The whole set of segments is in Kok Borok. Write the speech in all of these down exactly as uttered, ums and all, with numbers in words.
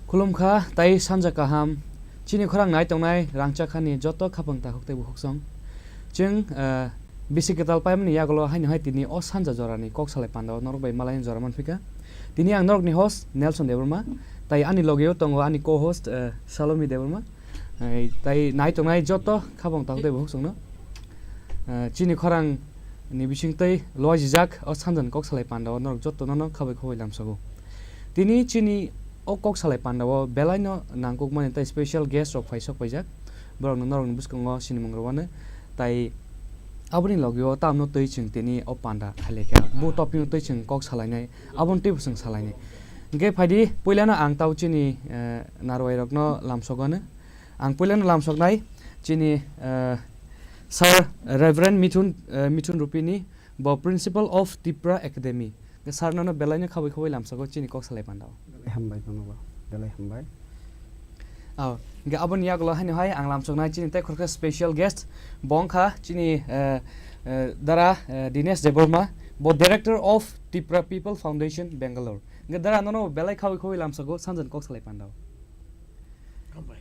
Khulumkha tai sanja kaham. Chini khorang nai tongnai rangchak hani joto khapang takhuk tei bukhuk song. Chwng, eh, bisi kwtal paimani yagulo haino hai tini o sanja jorani kok salai pandao norok bai malaini jora manphika. Tini ang norokni host Nelson Debbarma, tai ani logeo tongo ani co-host, eh, Salomi Debbarma. Eh, tai nai tongnai joto khapang takhuk tei bukhuk songno, eh, chini khorang ni bisingtwi loijijak o sanjani kok salai pandao norok jotono no khabai khabai lamsogo. Tini chini o kok salai pandao belaino nangkukmani tei special guest rok phai sok paijak. Borokno norokni bwskango sinimung rwano tai aboni logio tamno twi chwng tini o panda khailekha. Bo topic no twi chwng kok salainai, aboni twibo chwng salainai. Hwnkhe phaidi puilano ang tau chini, eh, narwai rokno lamsogano. Ang puilano lamsoknai chini, eh, Sir Reverend Mithun, eh, Mithun Rupini, bo Principal of Tipra Academy. Sir nono belaino khabai khabai lamsogo chini kok salai pandao. Hambai phano bo, belai hambai. Oh, hwnkhe aboni yagulo haino hai ang lamsoknai chini tei khoroksa special guest, bo wngkha chini, eh, eh, dara, eh, Dinesh Debbarma, bo Director of Tipra People Foundation, Bangalore. Hwnkhe dara nono belai khabai khabai lamsogo sanjani kok salai pandao. Hambai.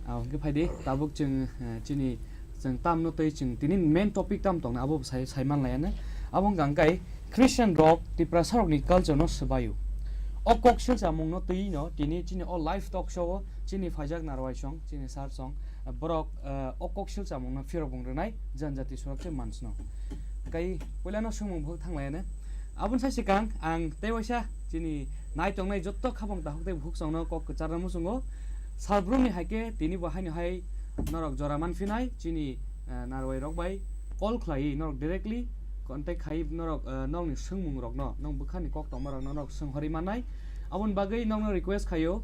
Ah, hwnkhe phaidi, tabuk chwng, eh, chini, chwng tamno tei chwng tini main topic tam tongna abo sai, sai man laiya na. Abo wngkha hwnkhe Christian rok Tiprasa rokni culture no swbaio. O kok swlchamung no twi no tini chini o live talk show o chini phaijak narwai song, chini sir song, eh, borok, eh, o kok swlchamung no phirok bung rwnai janjati surak se mansno. Kai puilano swngmung bo thang laiya na. Aboni sai swkang ang tei waisa chini nai tongnai jotto khapang takhuk tei bukhuk songno kok kwcharna muchungo. Salbrumni hai khe tini bo haino hai norok jora manphinai chini, eh, narwai rok bai call khlaiwi norok directly contact khai norok, eh, nokni swngmung rokno, nok bwkhani kok tongma rokno norok swnghorwi mannai. Aboni bagwi nokno request khaio,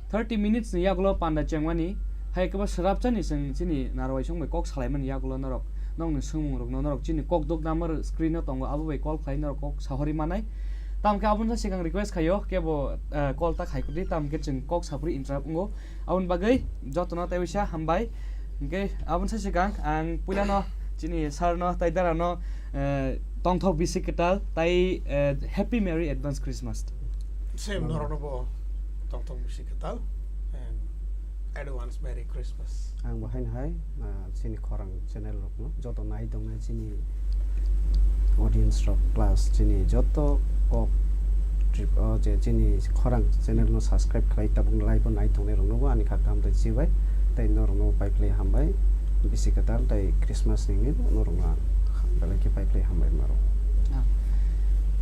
thirty minutes ni yagulo panda chengmani, hai khe bo swrapchani chwng chini narwai song bai kok salaimani yagulo norok, nokni swngmung rokno norok chini kok duk number screen o tongo, abo bai call khlai norok kok sahorwi manai. Tamkhe aboni swkang request khaio, kebo, eh, call ta khai kwrwi, tamkhe chwng kok saphuru interrupt wngo. Aboni bagwi jotono tei waisa hambai. Hwnkhe aboni sai swkang ang puilano chini sir no tei dara no, eh, tongthok bisi kwtal tei, eh, Happy Merry Advance Christmas. Same norokno bo tongthok bisi kwtal and advance Merry Christmas. Ang bo haino hai, ah, chini khorang channel rokno joto nai tongnai chini audience rok plus chini joto kok trip o je chini khorang channel no subscribe khlai tabuk live o nai tongnai rokno bo ani kha kaham tei chibai tei norokno pai khlai hambai bisi kwtal tei Christmas ni wngwi bo norokno ang belai khe pai khlai hambai maro. Ah.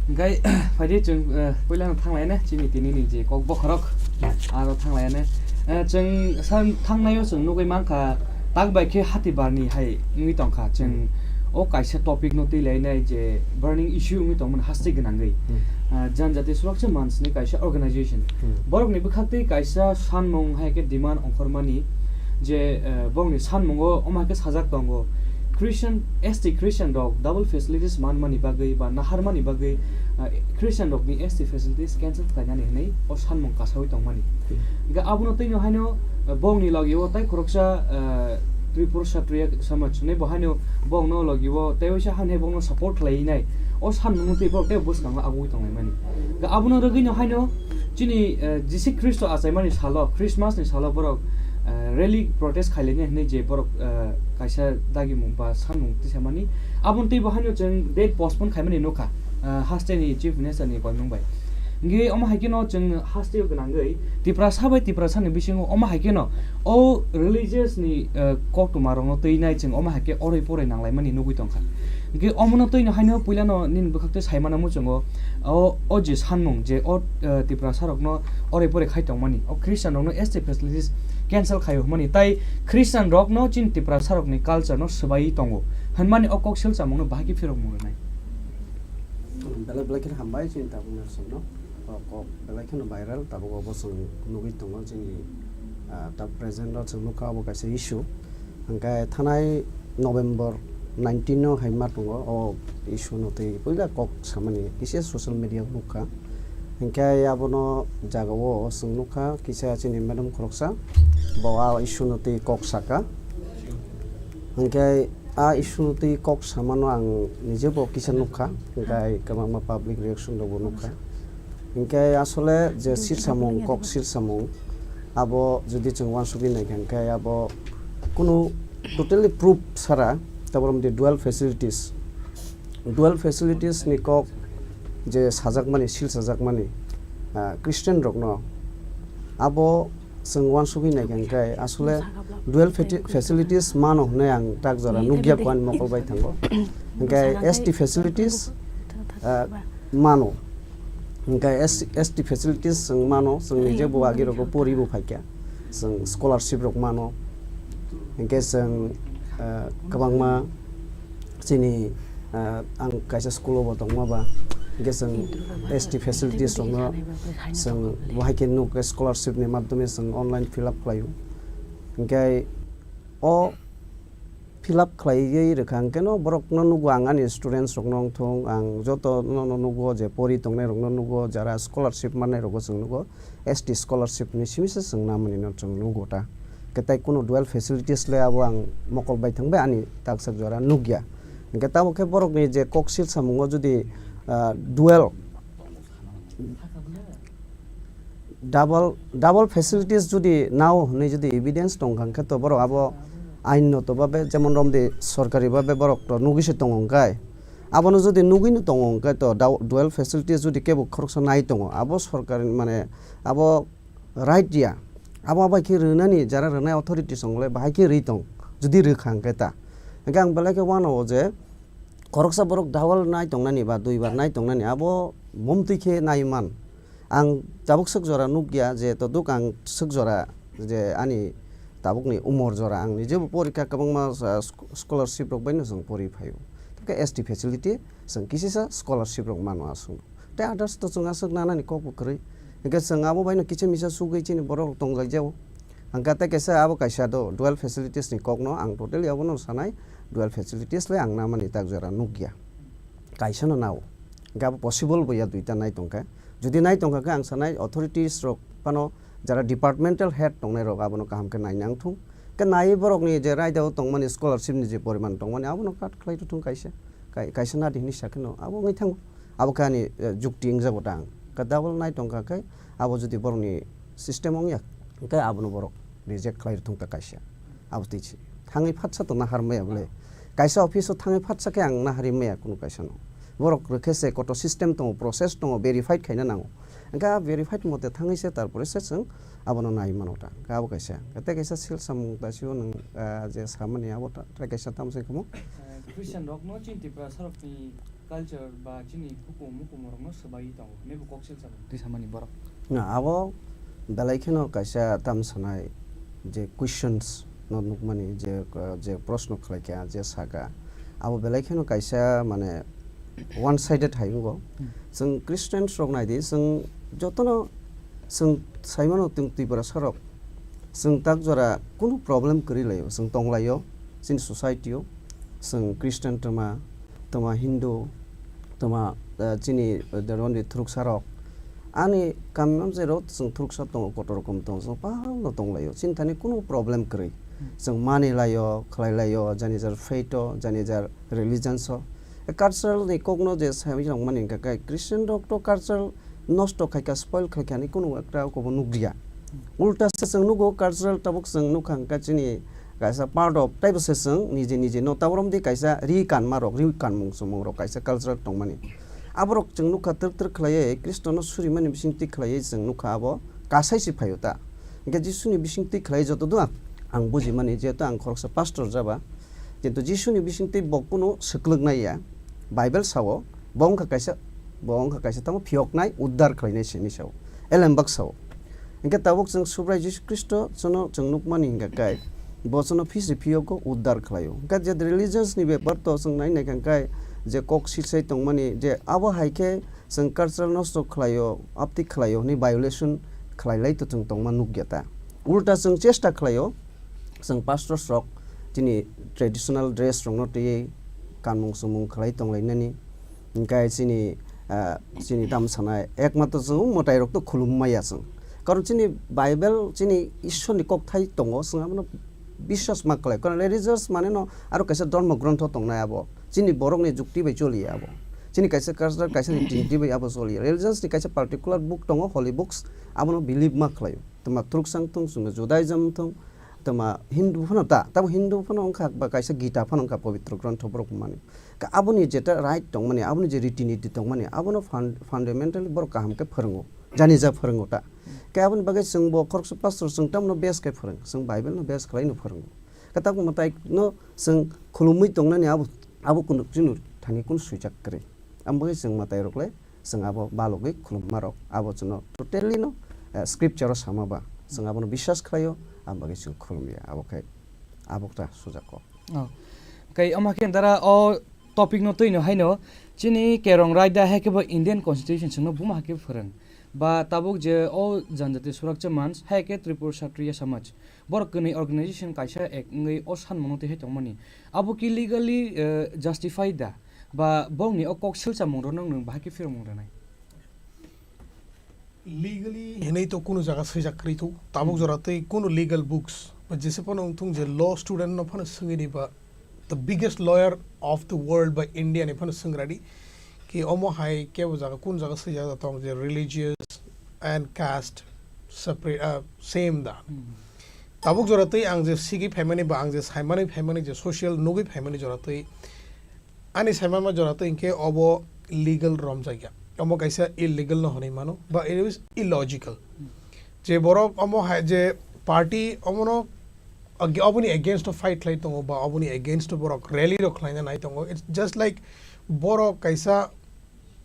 Hwnkhe phaidi chwng, eh, puilano thanglaina chini tini ni je kok bokhorok aro thanglaina. Eh, chwng san thangnaio chwng nugwi mankha tak bai khe hati barni hai wngwi tongkha chwng. O kaisa topic no twi lainai je burning issue wngwi tongmani haste gwnangwi. Hmm. Ah, Janjati Suraksha Manch ni kaisa organization. Hmm. Borokni bwkhaktwi kaisa sanmung hai khe demand ongkhormani je, eh, borokni sanmungo omo hai khe sajak tongo. Christian, S T Christian rok double facilities manmani bagwi ba naharmani bagwi, ah, Christian rokni S T facilities cancel khlainani hwnwi o sanmung kasawi tongmani. Hmm. Hwnkhe abono twino haino, eh, bongni logio tai khoroksa, eh, Tripura Kshatriya Samaj hwnwi bo haino bongno logio tei waisa haino bongno support khlai nai o sanmungno tei borok tei bwskango abui tonglaimani. Hwnkhe abono rwgwino haino chini, eh, Jisu Khristo achaimani salo, Christmas ni salo borok, eh, rally protest khailai nai hwnwi je borok, eh, kaisa dagimung ba sanmung tisamani. Aboni tei bo haino chwng date postpone khaimani nukha, eh, haste ni Chief Minister ni koimung bai. Hwnkhe omo hai kheno chwng haste o gwnangwi Tiprasa bai Tiprasa ni bisingo omo hai kheno o religious ni, eh, koktwma rokno twi nai chwng omo hai khe oroi poroi nanglaimani nugwi tongkha. Hwnkhe omono twino haino puilano nini bwkhak twi saimano muchungo o, o je sanmung je o, eh, Tiprasa rokno oroi poroi khai tongmani, o Christian rokno S T facilities cancel khaio hwnmani, tai Christian rokno chini Tiprasa rokni culture no swbaiwi tongo hwnmani o kok swlchamungno bahai khe phirokmung rwnai. Belai belai kheno hambai chini tabuk narsokno. O kok belai kheno viral, tabuk obo chwng nugwi tongo chini, ah, ta present o chwng nukha obo kaisa issue. Hwnkhe thanai November nineteen no hai ma tongo o issue no twi puila kok samani kisa social media o nukha. Hwnkhe abono jagao chwng nukha kisa chini madam khoroksa bo a issue no twi kok saka. Hwnkhe a issue no twi kok samano ang nijebo kisa nukha, hwnkhe kwbangma public reaction rokbo nukha. Hingke asole je sirsamung, kok sirsamung, abo jodi chwng uansugwi naikha, hingke abo kunu totally proof sara, tabor mode dual facilities. Dual facilities ni kok je sajakmani, sil sajakmani, ah, Christian rokno abo chwng uansugwi naikha, hingke asole dual fati-, facilities mano hwnwi ang tak jora nukya kuan mokol bai thango. Hingke S T facilities, ah, mano. Hingke S-, S T facilities chwng mano, chwng nije bo agi rogo pori bo phaikha. Chwng scholarship rok mano. Hingke chwng, ah, kwbangma chini, ah, ang kaisa school o bo tongma ba, hingke chwng S T facilities rokno chwng bo hai khe nuk scholarship ni madhyome chwng online fill up khlaio. Hingke o fill up khlaiwi rwkha hwnkhe no borokno nugo, ang ani students rokno wngthung, ang joto no, no nugo je pori tongnai rokno nugo, jara scholarship mannai rogo chwng nugo, S T scholarship ni simi se chwng namani no chwng nugo ta. Hwnkhe tai kunu dual facilities le abo ang mokol bai thang bai ani taksa jora nukya. Hwnkhe tamo khe borokni je kok sil samungo jodi, ah, dual double, double facilities jodi nao hwnwi jodi evidence tong kha, hwnkhe to borok abo ain no to babe, jemon romdi sorkari babe borok to nugwi se tongo hwnkhe, abono jodi nugwi no tongo hwnkhe to dou-, dual facilities jodi kebo khoroksa nai tongo, abo sorkari mane abo right ya, abo bai khe rwnani jara rwnai authority song le bahai khe rwi tong, jodi rwkha hwnkhe ta. Hwnkhe ang belai khe uanao je khoroksa borok double nai tongnani ba duibar nai tongnani abo mumtwi khe nai man. Ang tabuk swk jora nukya je toduk ang swk jora je ani tabukni umor jora ang nijebo porikha kwbangma, ah, scho-, scholarship rok baino chwng pori phaio. Tei S T facility chwng kisisa scholarship rok mano aswk. Tei others to chwng aswk nanani kok bo kwrwi. Hwnkhe chwng abo baino kisa misa sugwi chini borok rok tonglaijao. Hwnkhe tei kaisa abo kaisa do dual facilities ni kokno ang totally abono sanai, dual facilities le ang namani tak jora nukya. Kaisa no nao. Hwnkhe abo possible bo ya duita nai tongkha. Jodi nai tongkha khe ang sanai authorities rok phano jara departmental head tongnai rok abono kaham khe nai nang thung. Khe nai borok ni je raida o tongmani scholarship ni je poriman tongmani abono cut khlai thung kaisa. Kai-, kaisa nadi hinwi sakhe no abo wngwi thango. Abo khe ani, eh, jukti wngjago ta ang. Khe double nai tongkha khe abo jodi borok ni system wngya khe abono borok reject khlai thung ta kaisa. Abo twi se. Thangwi phatsa to nahar maya bole. Kaisa office o thangwi phatsa khe ang nahari maya kunu kaisa no. Borok rwkhe se koto system tongo, process tongo, verified khaina nango. Hwnkhe a verified mote thangwi se tarpore se chwng abono nai mano ta. Hwnkhe abo kaisa. Tei kaisa sil samung ta sio nwng, ah, je samani abo ta, tei kaisa tamo se kamo. Ah, Christian rokno chini Tripura sarokni culture ba chini hukum mukum rokno swbai tongo hwnwi bo kok sil samung twi samani borok. Na, abo belai kheno kaisa tam sanai je questions no nukmani je, uh, je proshno khlaikha, je saka, abo belai kheno kaisa mane one sided hai wngo. Hmm. Chwng Christians rok naidi, chwng jotono chwng saimano twng Tiprasa rok, chwng tak jora kunu problem kwrwi laio, chwng tonglaio chini society o, chwng Christian twma, twma Hindu, twma, eh, chini, eh, doroni thwrwksa rok. Ani kami mamsai rok chwng thwrwksa tongo, kotor rokom tongo, chwng palno tonglaio. Chini thani kunu problem kwrwi. Hmm. Chwng mani laio, khlai laio, jani jar faith o, jani jar religions o. E cultural ni kokno je sai rok mani hwnkha khe Christian rok to cultural nosto khaikha, spoil khaikha hinwi kunu ekta kobo nukliya. Ulta se chwng nugo, cultural tabuk chwng nukha hwnkha chini kaisa part of teibo se chwng niji niji no tabuk romdi kaisa ri kanma rok, ri kanmung chumung rok kaisa cultural tongmani. Aborok chwng nukha twrwk twrwk khlaiwi Khristo no surimani bising twi khlaiwi chwng nukha abo kasai se phaio ta. Hwnkhe Jisuni bising twi khlaiwi joto dua ang bujimani, jehetu ang khoroksa pastor jaba, kintu Jisuni bising twi bo kunu swklwk nai ya. Bible sao, bo wngkha kaisa, bo wngkha kaisa tamo phiyoknai, uddar khlainai se hinwi sao. Elembak sao. Hwnkhe tabuk chwng Subrai Jisu Khristo chwngno chwng nukmani hwnkha khe, bo chwngno phisi phiyogo, uddar khlaio. Hwnkhe je religions ni bepar to chwng nai naikha khe, je kok sisai tongmani, je abo hai khe chwng cultural nosto khlaio, aptwi khlaio hinwi violation khlai lai to chwng tongma nukya ta. Ulta chwng chesta khlaio, chwng pastors rok chini traditional dress rokno twiwi kanmung chumung khlai tonglainani. Hwnkhe chini, ah, chini tam sanai ekmatro chwng mwtai rok to khulum maya chwng. Karon chini Bible chini Ishwar ni kokthai tongo, chwng abono biswas ma khlai. Karon religious mane no aro kaisa dhormo grontho tongnai abo. Chini borok ni jukti bai choli abo. Chini kaisa culture, kaisa ni trinity bai abo choli. Religions ni kaisa particular book tongo, holy books, abono believe ma khlaio. Tama Truksang thung, tama Judaism thung, tama Hindu phano ta, tamo Hindu phano wngkha ba kaisa Gita phano wngkha, pobitro grantho borok mani. Ka aboni jeta right tongmani, aboni je riti niti tongmani, abono fun-, fundamentally borok kaham khe phwrwngo, jani ja phwrwngo ta. Khe aboni bagwi chwng bo khoroksa pastor chwng tamno base khe phwrwng, chwng Bible no base khlai no phwrwngo. Khe tabuk mwtai no chwng khulumwi tongnani abo, abo kunu chini thani kunu swijak kwrwi. Amo bagwi chwng mwtai rok le chwng abo balogwi khulumma rok abo chwngno totally no, eh, scripture o sama ba chwng abono biswas khlaio, amo bagwi chwng khulumya abo khe abo ta sujak kok. Oh. Kai omo khe dara o topic no twi no haino chini Kerong Raida hai khe bo Indian Constitution chwngno buma hai khe phwrwng. Ba tabuk je o Janjati Suraksha Manch hai khe Tripura Kshatriya Samaj. Borok kwnwi organization kaisa ek wngwi o sanmano twi hai tongmani. Abo ki legally, eh, justified da? Ba bongni o kok silchamung rok nang nang bahai khe phirmung rwnai? Legally hinwi to kunu jaga swijak kwrwi thu. Tabuk Hmm. jora twi kunu legal books ba jese phano wngthung je law student no phano swngwi di ba the biggest lawyer of the world ba India ni phano swng radi ki omo hai kebo jaga kun jaga swijak tong je religious and caste separate, uh, same da. Hmm. Tabuk jora twi ang je sigi phaimani ba ang je saimani phaimani je social nugwi phaimani jora twi ani saimama jora twi hinkhe obo legal romjakya. Omo kaisa illegal no hwnwi mano ba it is illogical. Hmm. Je borok omo hai je party omono ag-, oboni against o fight khlai tongo ba oboni against o borok rally rok khlaina nai tongo. It's just like borok kaisa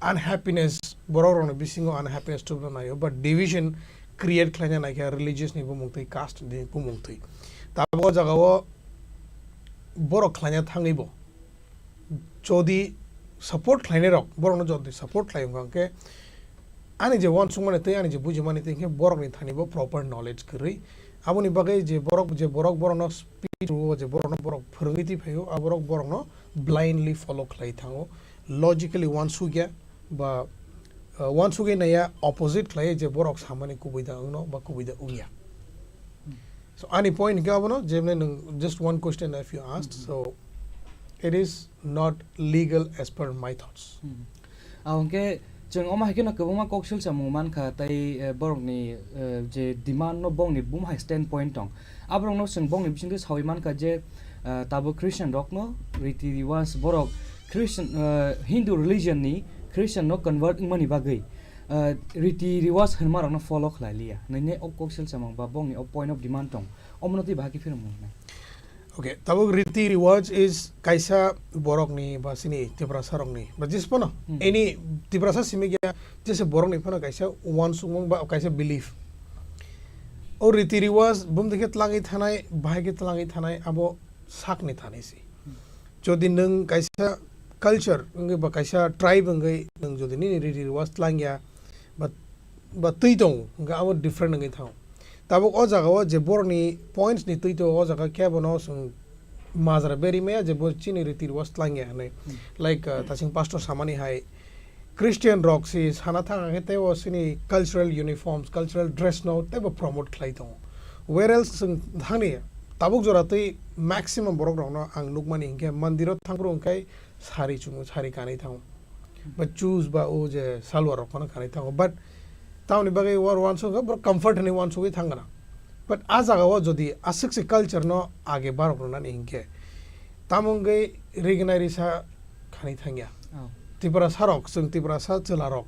unhappiness, borok rokni bisingo unhappiness tubuna naio, but division create khlaina naikha religious ni bumung twi, caste ni bumung twi. Tabuk o jagao borok khlaina thangwi bo jodi support khlainai rok, borokno jodi support khlai wngkha hwnkhe ani je uansukmani tei ani je bujimani tei hwnkhe borokni thani bo proper knowledge kwrwi. Aboni bagwi je borok, je borok borokno speech rwo, je borokno borok phwrwngwi twi phaio, a borok borokno blindly follow khlai thango. Logically uansukya ba, uh, uansugwi naiya, opposite khlai je borok samani kubui da wngno ba kubui da wngya. So ani point hwnkhe abono, jemne nwng just one question if you asked, Mhm. so it is not legal as per my thoughts. Mhm. Abo hwnkhe chwng omo hai kheno kwbangma kok silchamung mankha, tei, eh, borokni, eh, je demand no bongni bum hai standpoint tong. Aborokno chwng bongni bisingtwi saui mankha je, eh, tabuk Christian rokno riti riwas borok Christian, eh, Hindu religion ni Christian no convert wngmani bagwi, eh, riti riwas hwnma rokno follow khlai liya. Nini o kok silchamung ba bongni o point of demand tong. Omono twi bahai khe phirmung hwnwi. Okay, tabuk riti riwaj is kaisa borokni ba chini Tiprasa rokni ba jispono Hmm. any Tiprasa simi gya jese borokni phano kaisa uansukmung ba kaisa belief. O riti riwaj bumdi khe tlangwi thanai, bahai khe tlangwi thanai, abo sakni thani si. Hmm. Jodi nwng kaisa culture wngwi ba kaisa tribe wngwi nwng jodi nini riti riwaj tlangya ba, ba twi tongo, hwnkhe abo different wngwi thango. Tabuk o jagao je borokni points ni twi tongo, o jaga kebono chwng majra beri maya je bo chini riti riwaj tlangya hwnwi. Hmm. Like, uh, Tasing Pastor samani hai Christian rok si sana thang khe teibo chini cultural uniforms, cultural dress no teibo promote khlai tongo. Whereas chwng thangni tabuk jora twi maximum borok rokno ang nukmani hinkhe mandiro thangphuru hwnkhe sari chumui, sari kanwi thango. Ba shoes ba o je salwar rok phano kanwi thango. But tamoni bagwi war uansukha, borok comfort hinwi uansugwi thangna. But a jagao jodi aswk se culture no age barok rwnani hinkhe, tamo wngwi rignai risa khanwi thangya. Oh. Tiprasa rok, chwng Tiprasa chwla rok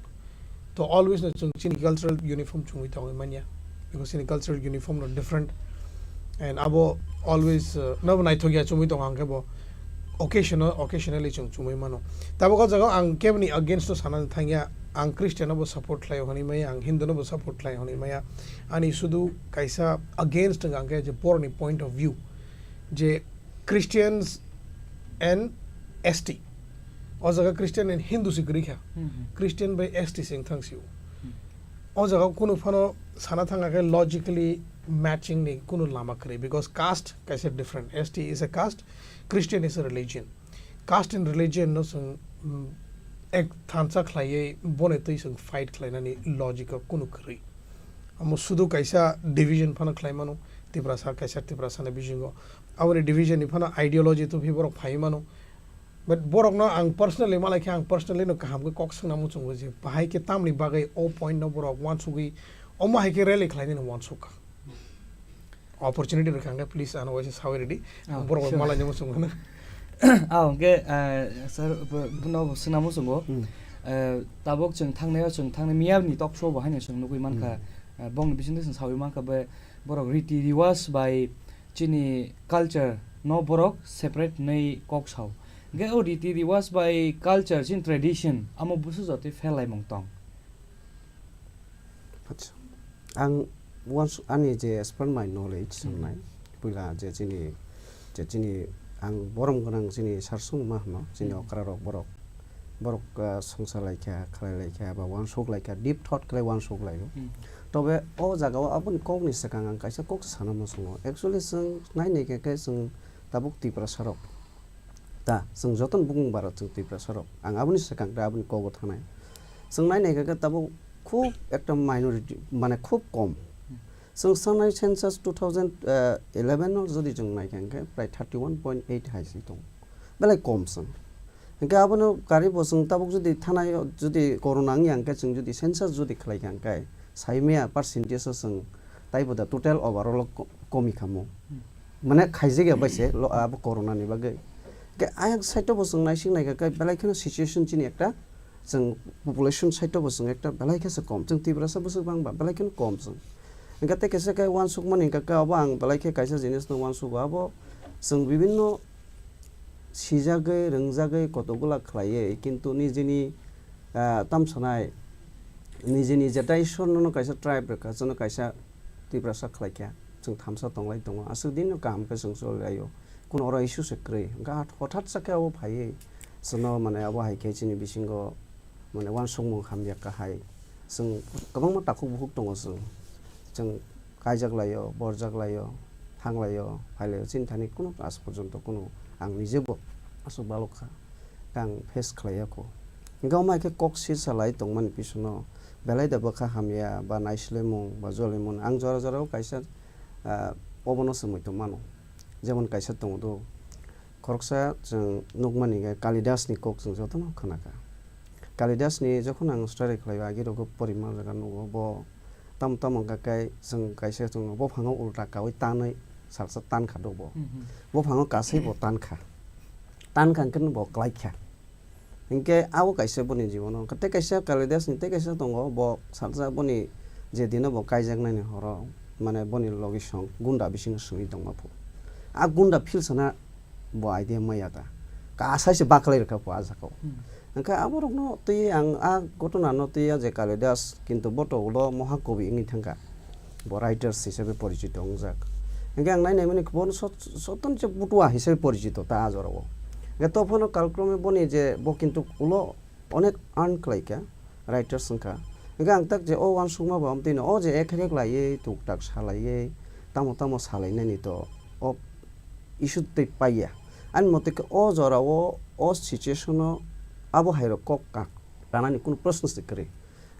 to always no chwng chini cultural uniform chumui tongwi manya. Because chini cultural uniform no different. And abo always, uh, nabo naithokya chumui tongo, hwnkhe bo occasional, occasionally chwng chumui mano. Tabuk o jaga ang keboni against o sana thangya, ang Christian no bo support khlaio hwnwi maya, ang Hindu no bo support khlaio hwnwi maya. Ani sudu kaisa against wngkha hwnkhe je borokni point of view, je Christians and S T. O jaga Christian and Hindu se kwrwi kha. Hmm, hmm. Christian bai S T se wng thang sio. Hmm. O jaga kunu phano sana thang khe logically matching ni kunu lama kwrwi, because caste kaisa different. S T is a caste, Christian is a religion. Caste and religion no chwng, mm, ek thansa khlaiwi boni twi chwng fight khlainani logic o kunu kwrwi. Omo sudu kaisa division phano khlai mano, Tiprasa kaisa Tiprasa ni bisingo. Aboni division ni phano ideology tubui borok phai mano. But borokno ang personally malai khe, ang personally no kaham khe kok swngna muchungo je bahai khe tamni bagwi o point no borok wansugwi omo hai khe rally khlainani wansuk kha. Opportunity rwkha hwnkhe please ano waisa sawi rwdi. Oh, borok sure. Malai no muchungo na. Ah, hwnkhe, eh, sir, bo, bono bo swngna muchungo. Hmm. Eh, tabuk chwng thangnai o, chwng thangnai miya ni talk show bo haino chwng nugwi mankha. Hmm. Eh, bongni bisingtwi chwng sawi mankha be borok riti riwas bai chini culture no borok separate nei kok sao. Hwnkhe o riti riwas bai culture chini tradition amo busu jotoi phelaimung tong. Acha. Ang once ani je as per my knowledge Hmm. sangnai, puila je chini, je chini ang borom gwnang chini sarsung ma hwno, chini Hmm. okra rok borok, borok, ah, songsa laikha, khlai laikha, ba wansuk laikha, deep thought khlai wansuk laio. Hmm. Tobe o jaga o aboni kok ni swkang ang kaisa kok sana muchungo. Actually chwng nai nai khe, khe chwng tabuk Tiprasa rok. Ta, chwng jotono bumung bara chwng Tiprasa rok. Ang aboni swkang ta aboni kobo thanai. Chwng nai nai khe tabuk khub ekta minority, mane khub kom. Chwng sanai census two thousand eleven no jodi chwng nai khe, hwnkhe prai thirty one point eight hai si tongo. Belai kom chwng. Hwnkhe abono kari bo chwng tabuk jodi thanai jodi corona wngya hwnkhe chwng jodi census jodi khlai kha hwnkhe sai maya percentage o chwng taibo da total overall o ko-, komi kha mo. Hmm. Mane khaijak ya bai se lo abo corona ni bagwi. Hwnkhe ayang side o bo chwng naising nai kha khe belai kheno situation chini ekta chwng population side o bo chwng ekta belai khe se kom. Chwng Tiprasa bwswk bang ba belai kheno kom chwng. Hwnkhe tei kaisa khe wansuk mani hwnkhe khe abo ang belai khe kaisa jinis no wansugo abo chwng bibinno sijagwi rwngjagwi kotokgola khlaiwi kintu nijini, ah, tamsanai nijini jeta Ishwar nono kaisa tribe rwkha, chwngno kaisa Tiprasa khlaikha, chwng thamsa tonglai tongo, aswk dino kaham khe chwng cholilaio, kuno oro issue se kwrwi, hwnkhe hot-, hothat sa khe abo phaiwi chwngno mane abo hai khe chini bisingo mane wansukmung hamya kahai, chwng kwbangma takhuk bukhuk tongo chwng, chwng kaijak laio, borjak laio, thang laio, phai laio, chini thani kuno aaj porjonto kuno ang nijebo aswk balok kha. Khe ang face khlai ya kho. Hwnkhe omo hai khe kok sir salai tongmani pisono belai da bwkha hamya ba naisolemung ba jolimung ang jora jora o kaisa, ah, obono se muitu mano. Jemon kaisa tongo do, khoroksa chwng nukmani khe Kalidas ni kok chwng jotono khna kha. Kalidas ni jokhon ang study khlai o agi rogo porima jaga nugo bo tamo tamo wngkha khe chwng kaisa chwng bophango ulta kaui tanwi salsa tan kha do bo. Mhm. Bophango kasui bo tan kha. Tan kha hwnkhe bo klai kha. Hinkhe abo kaisa boni jibono. Tei kaisa Kalidas ni tei kaisa tongo, bo salsa boni je dino bo kaijaknai ni horo, mane boni logi song gunda bisingo swi tongma phu. A gunda phil sana bo idea maya ta. Kasai se baklai rwkha phu a jagao. Hmm. Hinkhe aborokno twi ang a ghotona no twi a je Kalidas, kintu bo to ulo Mahakobi wngwi thangkha. Bo writers hisabe porichito wngjak. Hingke ang nai naimani bono sot-, soton je butua hisabe porichito ta a jorao. Hingke to phano kalkrome boni je bo kintu ulo onek earn khlaikha, writers wngkha. Hingke ang tak je o uansukma bo amtwino o je ek herek laiwi tuktak salaiwi tamo tamo salainani to o issue tei paiya. Ani mote khe o jorao o situation o abo hairok kok ka-, kanani kunu proshno se kwrwi.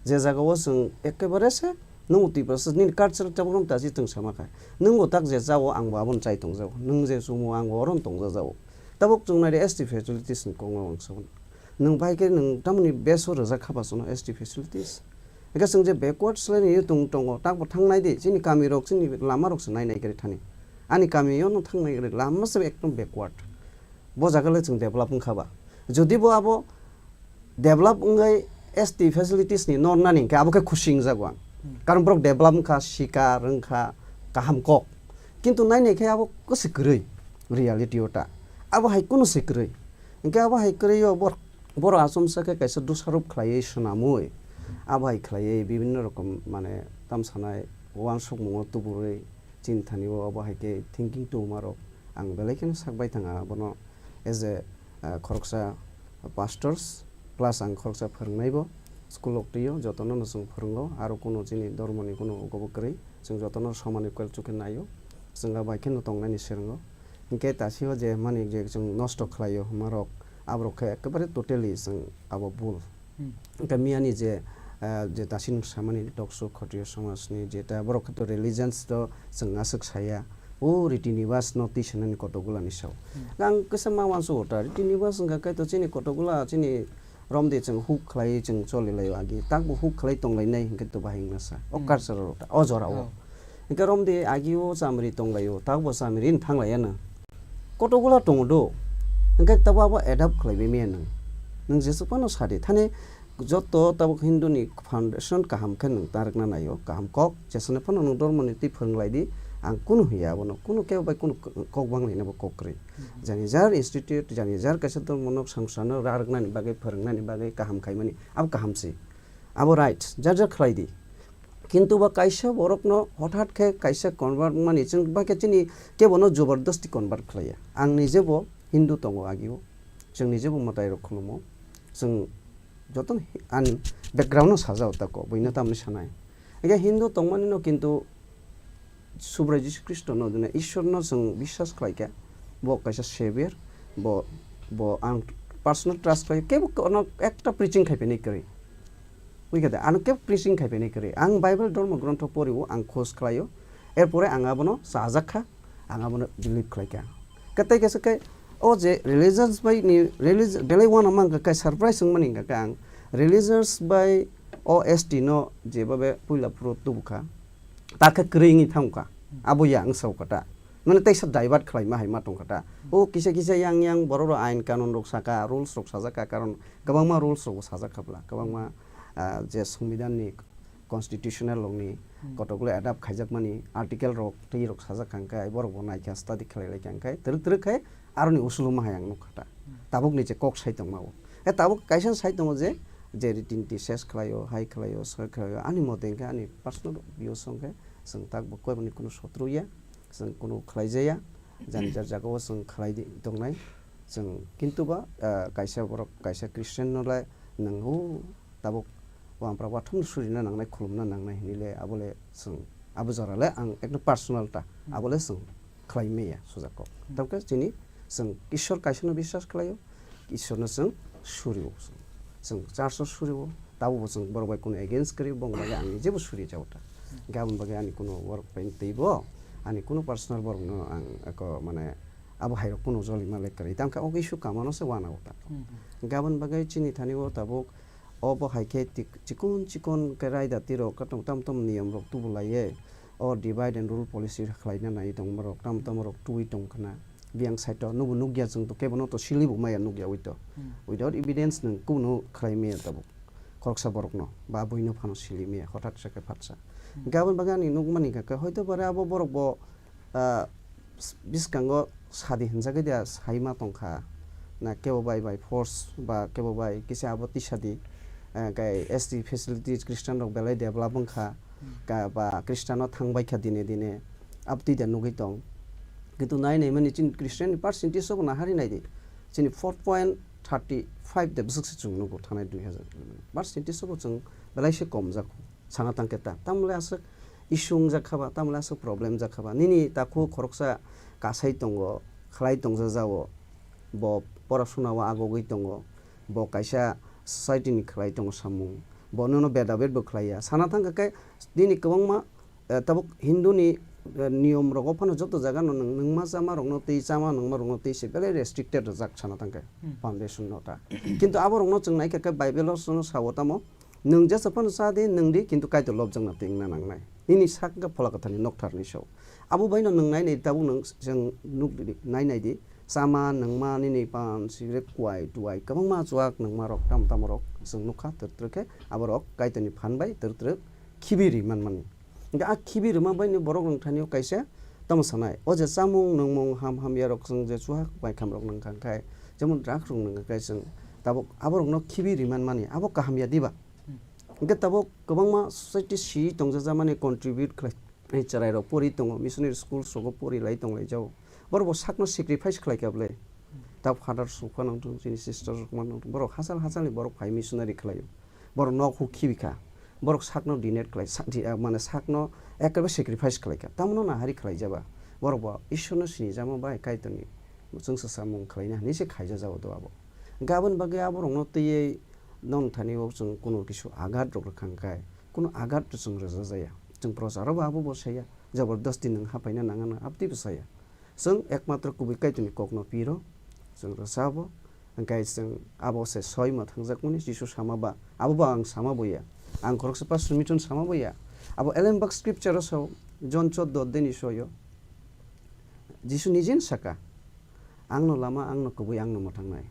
Je jagao chwng ekebare se nwng Tiprasa nini cultural development ta se chwng sama kha. Nwng bo tak je jao ang bo abono chai tong jao. Nwng je chumo ang bo oro tongja jao. Tabuk chwng nai S T facilities ni kokno ang sabun. Nwng bai khe nwng tamoni base o rwjak kha ba chwngno S T facilities. Hingke chwng je backward slai ni tong tongo tak bo thang nai di. Chini kami rok chini lama rok se nai nai khe thani. Ani kami o no thang nai khe lama se ekdom backward. Bo jaga le chwng develop wngkha ba. Jodi bo abo develop wngwi S T facilities ni nor nani hingke abo khe khusi wngjago ang. Hmm. Karon borok develop wngkha, sika, rwngkha, kaham kok. Kintu nai nai khe abo kwswi kwrwi reality o ta. Abo hai kunu se kwrwi. Hingke abo hai kwrwi o bor-, borok achomsa khe kaisa dusarop khlaiwi swnamwi. Abo hai khlaiwi bibinno rokom mane tamsanai uansukmungo tuburwi chini thani o abo hai khe thinking tongma rok ang belai kheno sak bai thang abono as a, ah, khoroksa pastors plus ang khoroksa phwrwngnai bo school rok twi o jotono no chwng phwrwngo aro kuno chini dhormo ni kuno ukobo kwrwi chwng jotono soman equal chukhe nai o chwng abo hai kheno tong nani swrwngo. Hinkhe tasio je mani je chwng nosto khlai o hwnma rok, aborok khe ekebare totally chwng abo bul. Hmm. Hinkhe miyani je, ah, je tasini samani doksuk khotiyo somajni jeta borok khe to religions to chwng aswk saya, O Riti Nibas no twi sanani kotokgula ni sao. Hmm. Ang kisa ma wansu ota, Riti Nibas wngkha kaitor chini kotokgula chini romdi chwng huk khlai chwng choli laio agi. Takbo huk khlai tong lainai hinkhe to bahai wngna sa. O Hmm. culture rota, o jora o. Oh. Hinkhe romdi agi o chamri tong laio, takbo chamri wng thang laiya na. Kotokgula tongo do. Hinkhe tabo abo adapt khlai bai maya nang. Nang jesu phano sadi. Thani Joto tabuk Hindu ni foundation kaham khe nwng ta rwkna naio, kaham kok, jesano phano nwng dormo ni twi phwrwng lai di, ang kunu hiya abono, kunu kebo bai kunu k-, kok bang laina bo kok kwrwi. Mhm. Jani jar institute, jani jar kaisa dormo no swngcharno ra rwknani bagwi, phwrwngnani bagwi kaham khaimani, abo kaham se, abo right, jar jar khlai di. Kintu ba kaisa borok no hothat khe kaisa convert mani, chwng ba khe chini kebo no jobordosti convert khlaiya. Ang nije bo Hindu tongo agio, chwng nije bo mwtai rok khulumo, chwng Jotono hi-, ani background no sajao tako, buino tamni sanai. Ege Hindu tongmani no kintu Subrai Jisu Khristo no dine Ishwar no chwng biswas khlai kha, bo kaisa savior, bo, bo ang personal trust khlai kha, kebo ono ekta preaching khai phainai kwrwi. Buikha de, ano kebo preaching khai phainai kwrwi. Ang Bible dhormo grontho poriwo, ang khoj khlaio, erpore ang abono chajak kha, ang abono believe khlai kha. Khe tei kaisa khe o je religions bai ni relig-, belai uanama wngkha khe surprise wngmani wngkha khe ang religions bai o S T no jeba be puila phuru tubu kha, ta khe kwrwi wngwi thang kha, abo ya wng sao kha ta. Mane teisa divert khlaima hai ma tong kha ta. O kisa kisa yang yang borok rok ain kanun rok saka, rules rok sajak kha, karon kwbangma rules rok bo sajak kha bwla, kwbangma, ah, je Songbidan ni constitutional rokni Hmm. kotokgwlai adapt khaijakmani article rok twi rok sajak kha, hwnkhe borok bo naikha, study khlai laikha, hwnkhe twrwk twrwk khai aroni usulo ma hai ang nukha ta. Hmm. Tabukni je kok sai tongma o. E tabuk kaisa sai tongo je, je riti niti ses khlaio, hai khlaio, soi khlaio, ani mote hwnkhe ani personal views hwnkhe chwng tak bo kebo ni kunu sotru ya, chwng kunu khlai jaya, jani jar jaga o chwng khlai di tongnai, chwng kintu ba, ah, kaisa borok, kaisa Christian no le nwng hw tabuk wampra watham surina nangnai, khulumna nangnai hinwi le abo le chwng, abo jora le ang ekdom personal ta, Hmm. abo le chwng khlai maya sujak kok. Hmm. Tabukhe chini chwng Ishwar kaisa no biswas khlaio, Ishwar no chwng surio, chwng church o surio, tabuk bo chwng borok bai kunu against kwrwi, bong bai ang jebo suri jao ta. Hmm. Gabon bagwi ani kunu borok bai twi bo, ani kunu personal borok no ang eko mane abo hai rok kunu joli ma le kwrwi. Tangkha o issue kama no se wana o ta. Hmm. Gabon bagwi chini thani o tabuk Obo hai khe tik-, chikon chikon khe raida tiro khe tong tam tam niyom rok tubu laiye. O divide and rule policy khlaina nai tongma rok tam tam rok tubui tong khna. Biyang side o nubo nukya chwng to kebo no to sili bo maya nukya ui to. Hmm. Without evidence nwng kuno khlai maya tabuk. Khoroksa borok no ba buino phano sili maya hothat se khe phatsa. Hmm. Gabon bagwi ani nukmani kha khe hoito bare abo borok bo, ah, s-, bwskango sadi hinjagwi da saima tongkha, na kebo bai by force ba kebo bai kisa abo tisadi, ah, kai S T facilities Christian rok belai develop wngkha, Hmm. ka ba Christian no thangbaikha dine dine, abtwi da nugwi tong. Kintu nai nai mani chini Christian ni percentage sobo nahari nai di, chini four point thirty five de bwswk se chwng nugo thanai dui hazar percentage sobo chwng belai se kom jak. Sana tangkhe ta, tamle aswk issue wngjak kha ba, tamle aswk problem jak kha ba. Nini takhuk khoroksa kasai tongo, khlai tongjajago, bo porasuna o agogwi tongo, bo kaisa society ni khlai tongo samung, bo nono beda bed bo khlaiya. Sana tangkha khe nini kwbangma, eh, tabuk Hindu ni, eh, niyom rogo phano joto jaga no nwng, nwngma chama rokno twi, chama nwngma rokno twi se belai restricted rwjak sana tangkhe Hmm. foundation no ta. Kintu abo rokno chwng naikha khe Bible o sao tamo, Nwng jesa phano cha di, nwng di, kintu Kaitor lobjakna twi wngna nangnai. Nini sak wngkha Phola Kwtharni noktharni sao. Abo baino nwng nai nai tabuk nwng chwng nuk di, nai nai di. Chama, nwngma, nini pan, cigarette, kuai, tuai, kwbangma chuak nwngma rok, tamo tamo rok chwng nukha, twrwk twrwk khe aborok Kaitorni phan bai twrwk twrwk khibi ri man mani. Hingkhe a khibi rwma baino borok nwng thani o kaisa tamo sanai. O je chamung, nwngmung, ham hamya rok chwng je chuak bai kham rok nwng kha khai, jemon drugs rok nwng kha khai chwng tabuk aborokno khibi ri man mani, abo kaham ya diba? Hingke tabuk kwbangma society si tongjajakmani contribute khlai, chwrairok pori tongo, missionary schools rogo pori lai tong lai jago. Borok bo sakno sacrifice khlai kha bwle. Ta father sokha nang thung, chini sister sokma nang thung. Borok hachal hachalni borok phai missionary khlaio. Borok nok huk khibi kha. Borok sakno donate khlai, sa-, di-, ah, mane sakno ekerbe sacrifice khlai kha. Tamno nahari khlai jaba. Borok bo Ishwarno sinijama bai Kaitorni chwngsa samung khlaina hinwi se khaija jago do abo. Gabon bagwi aborokno twiwi Nong thani o chwng kuno kisu agat rok rwkha hwnkhe, kuno agat chwng rwja jaya. Chwng prochar o bo abo bo saya. jabardasti nwng hapaina nangano abdi bwsaya. Chwng ekmatro kubui Kaitorni kokno piro, chwng rwchabo, hwnkhe chwng abo se soima thangjakmani Jisu sama ba, abo ba ang sama boya, ang khoroksa Pastor Miton sama boya. Abo Ellenberg scripture-o sao, John chordo adhyayni soyo, Jisu nijeni saka, "Angno lama, angno kubui, angno mwthangnai."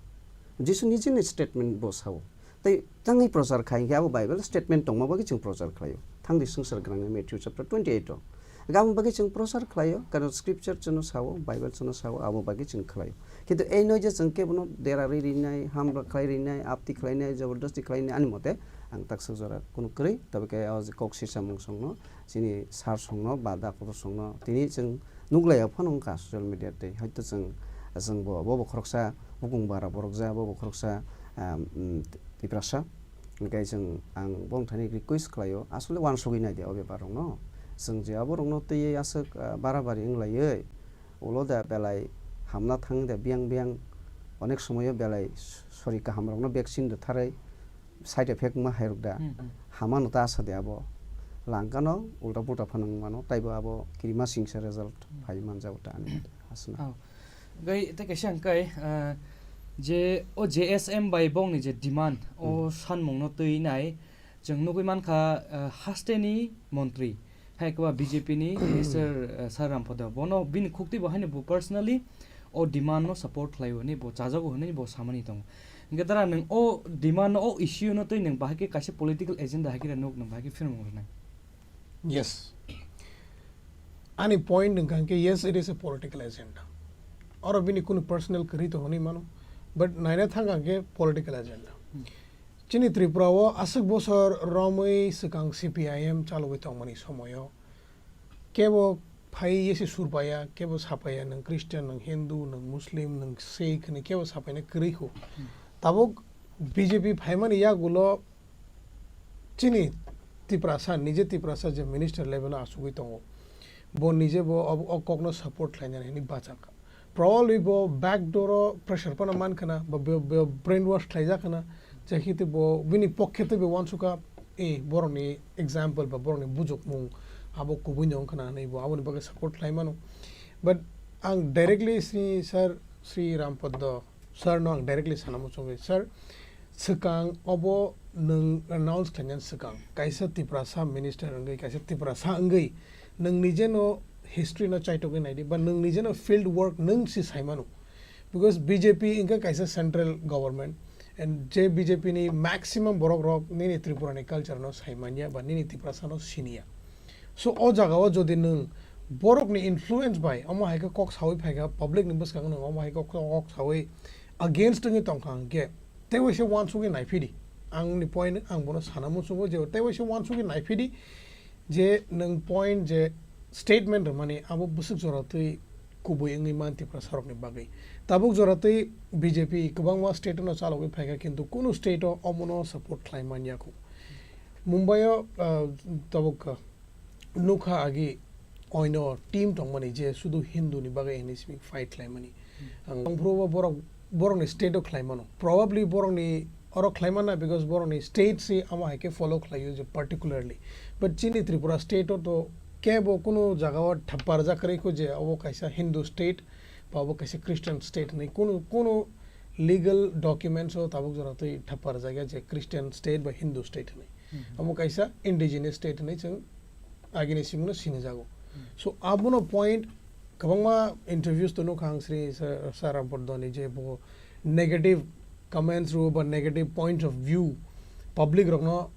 Jisu nijeni statement bo sao. Tei tangwi prochar khai hwnkhe abo Bible statement tongma bagwi chwng prochar khlaio. Thangdi swngchar gwnangni Matthew chapter twenty-eight o. Hwnkhe aboni bagwi chwng prochar khlaio, karon scripture chwngno sao, Bible chwngno sao, abo bagwi chwng khlaio. Kintu ei noi je chwng kebono dera ri rinai, hamla khlai rinai, apti khlainai, jabardasti khlainai, ani mote ang taksa jora kunu kwrwi, tobe khe o je kok sisa mung songno, chini sar songno ba da kotor songno tini chwng nuklaiya phano wngkha social media tei, hoito chwng, chwng bo, bo, bo khoroksa bukung bara borok ja, bo, bo khoroksa, um, um, Tiprasa. Hwnkhe chwng, ang bongthani request khlaio, asole uansugwi naidi o bepar rokno. Chwng je abo rokno twiwi aswk, ah, barabari wnglaiwi, ulo da belai hamna thang de biyang biyang, onek somoyo belai sori kaham rokno vaccine rwtharwi side effect wngma hai rok da. Hmm, hmm. Hamano ta sa de abo. Langkano ulta pulta phano wngmano, taibo abo kirima singsa result Hmm. phai manjago ta ani mate. Hasna. Oh. Gai, tei kaisa hwnkhe, ah, je o J S M bai bongni je demand, o Hmm. sanmungno twi nai, chwng nugwi mankha, ah, hasteni montri, hai kwba B J P ni minister, ah, Sir Rampada, bono bini khuktwi bo haino bo personally o demand no support khlaio hinwi bo chajago hinwi bo samani tongo. Hwnkhe dara nwng o demand no, o issue no twi nwng bahai khe kaisa political agenda hai khe nuk nwng bahai khe phirmung rwnai. Yes. Ani point wngkha hwnkhe, yes, it is a political agenda. Oro bini kunu personal kwrwi tong hwnwi mano, but naina thang hwnkhe political agenda. Hmm. Chini Tripura o aswk bosor romwi swkang C P I M chalogwi tongmani somoyo kebo phaiwi yesi surpaiya, kebo sapaiya, nwng Christian, nwng Hindu, nwng Muslim, nwng Sikh hinwi kebo sapaina kwrwi kho. Hmm. Tabuk B J P phaimani yagulo chini Tiprasa, nije Tiprasa je minister level o achugwi tongo, bo nije bo ob-, o kokno support khlainani hinwi bachakha. Probably bo backdoor o pressure phano mankhana, ba bo, bo brainwash khlaijakhana, je hite bo bini pokkhe tei bo uansukha, eh, borokni example ba borokni bujokmung abo kubui no wngkhana hinwi bo aboni bagwi support khlaimano. But ang directly Sri Sir, Sri Rampaddo Sir no ang directly sana muchungwi, "Sir, swkang obo nwng announce khlainani swkang kaisa Tiprasa minister wngwi, kaisa Tiprasa wngwi nwng nije no history no chaitokwi naidi, ba nwng nije no field work nwng si saimano." Because B J P wngkha kaisa central government, and je B J P ni maximum borok rok nini Tripura ni culture no saimanya ba nini Tiprasa no siniya. So, o jaga o jodi nwng borok ni influence bai omo hai khe kok sawi phai kha, public ni bwskango nwng omo hai khe kok, kok sawi against wngwi tong kha hwnkhe, tei waisa uansugwi naiphidi. Ang ni point ang bono sana muchungo je tei waisa uansugwi naiphidi je nwng point je statement rwmani abo bwswk jora twi kubui wngwi man Tiprasa rokni bagwi. Tabuk jora twi B J P kwbangma state no chalogwi phai kha, kintu kunu state o omono support khlai man ya kho. Mumbai o, ah, tabuk, ah, nukha agi oino team tongmani je sudu Hindu ni bagwi hinwi simi fight khlaimani. Hmm. Ang tongphuru bo borok, borokni state o khlaimano. Probably borokni oro khlaimana because borokni state si amo hai khe follow khlaio je particularly. But chini Tripura state o to kebo kunu jaga o thapar jakrwi kho je obo kaisa Hindu state ba obo kaisa Christian state hinwi kunu, kunu legal documents o tabuk jora twi thapar jaga je Christian state ba Hindu state hinwi. Mhm. Omo kaisa indigenous state hinwi chwng agini simino sinijago. Mhm. So, abono point kwbangma interviews to nukha ang Sri Sir, Sir Rampaddo ni je bo negative comments rw ba negative point of view public rokno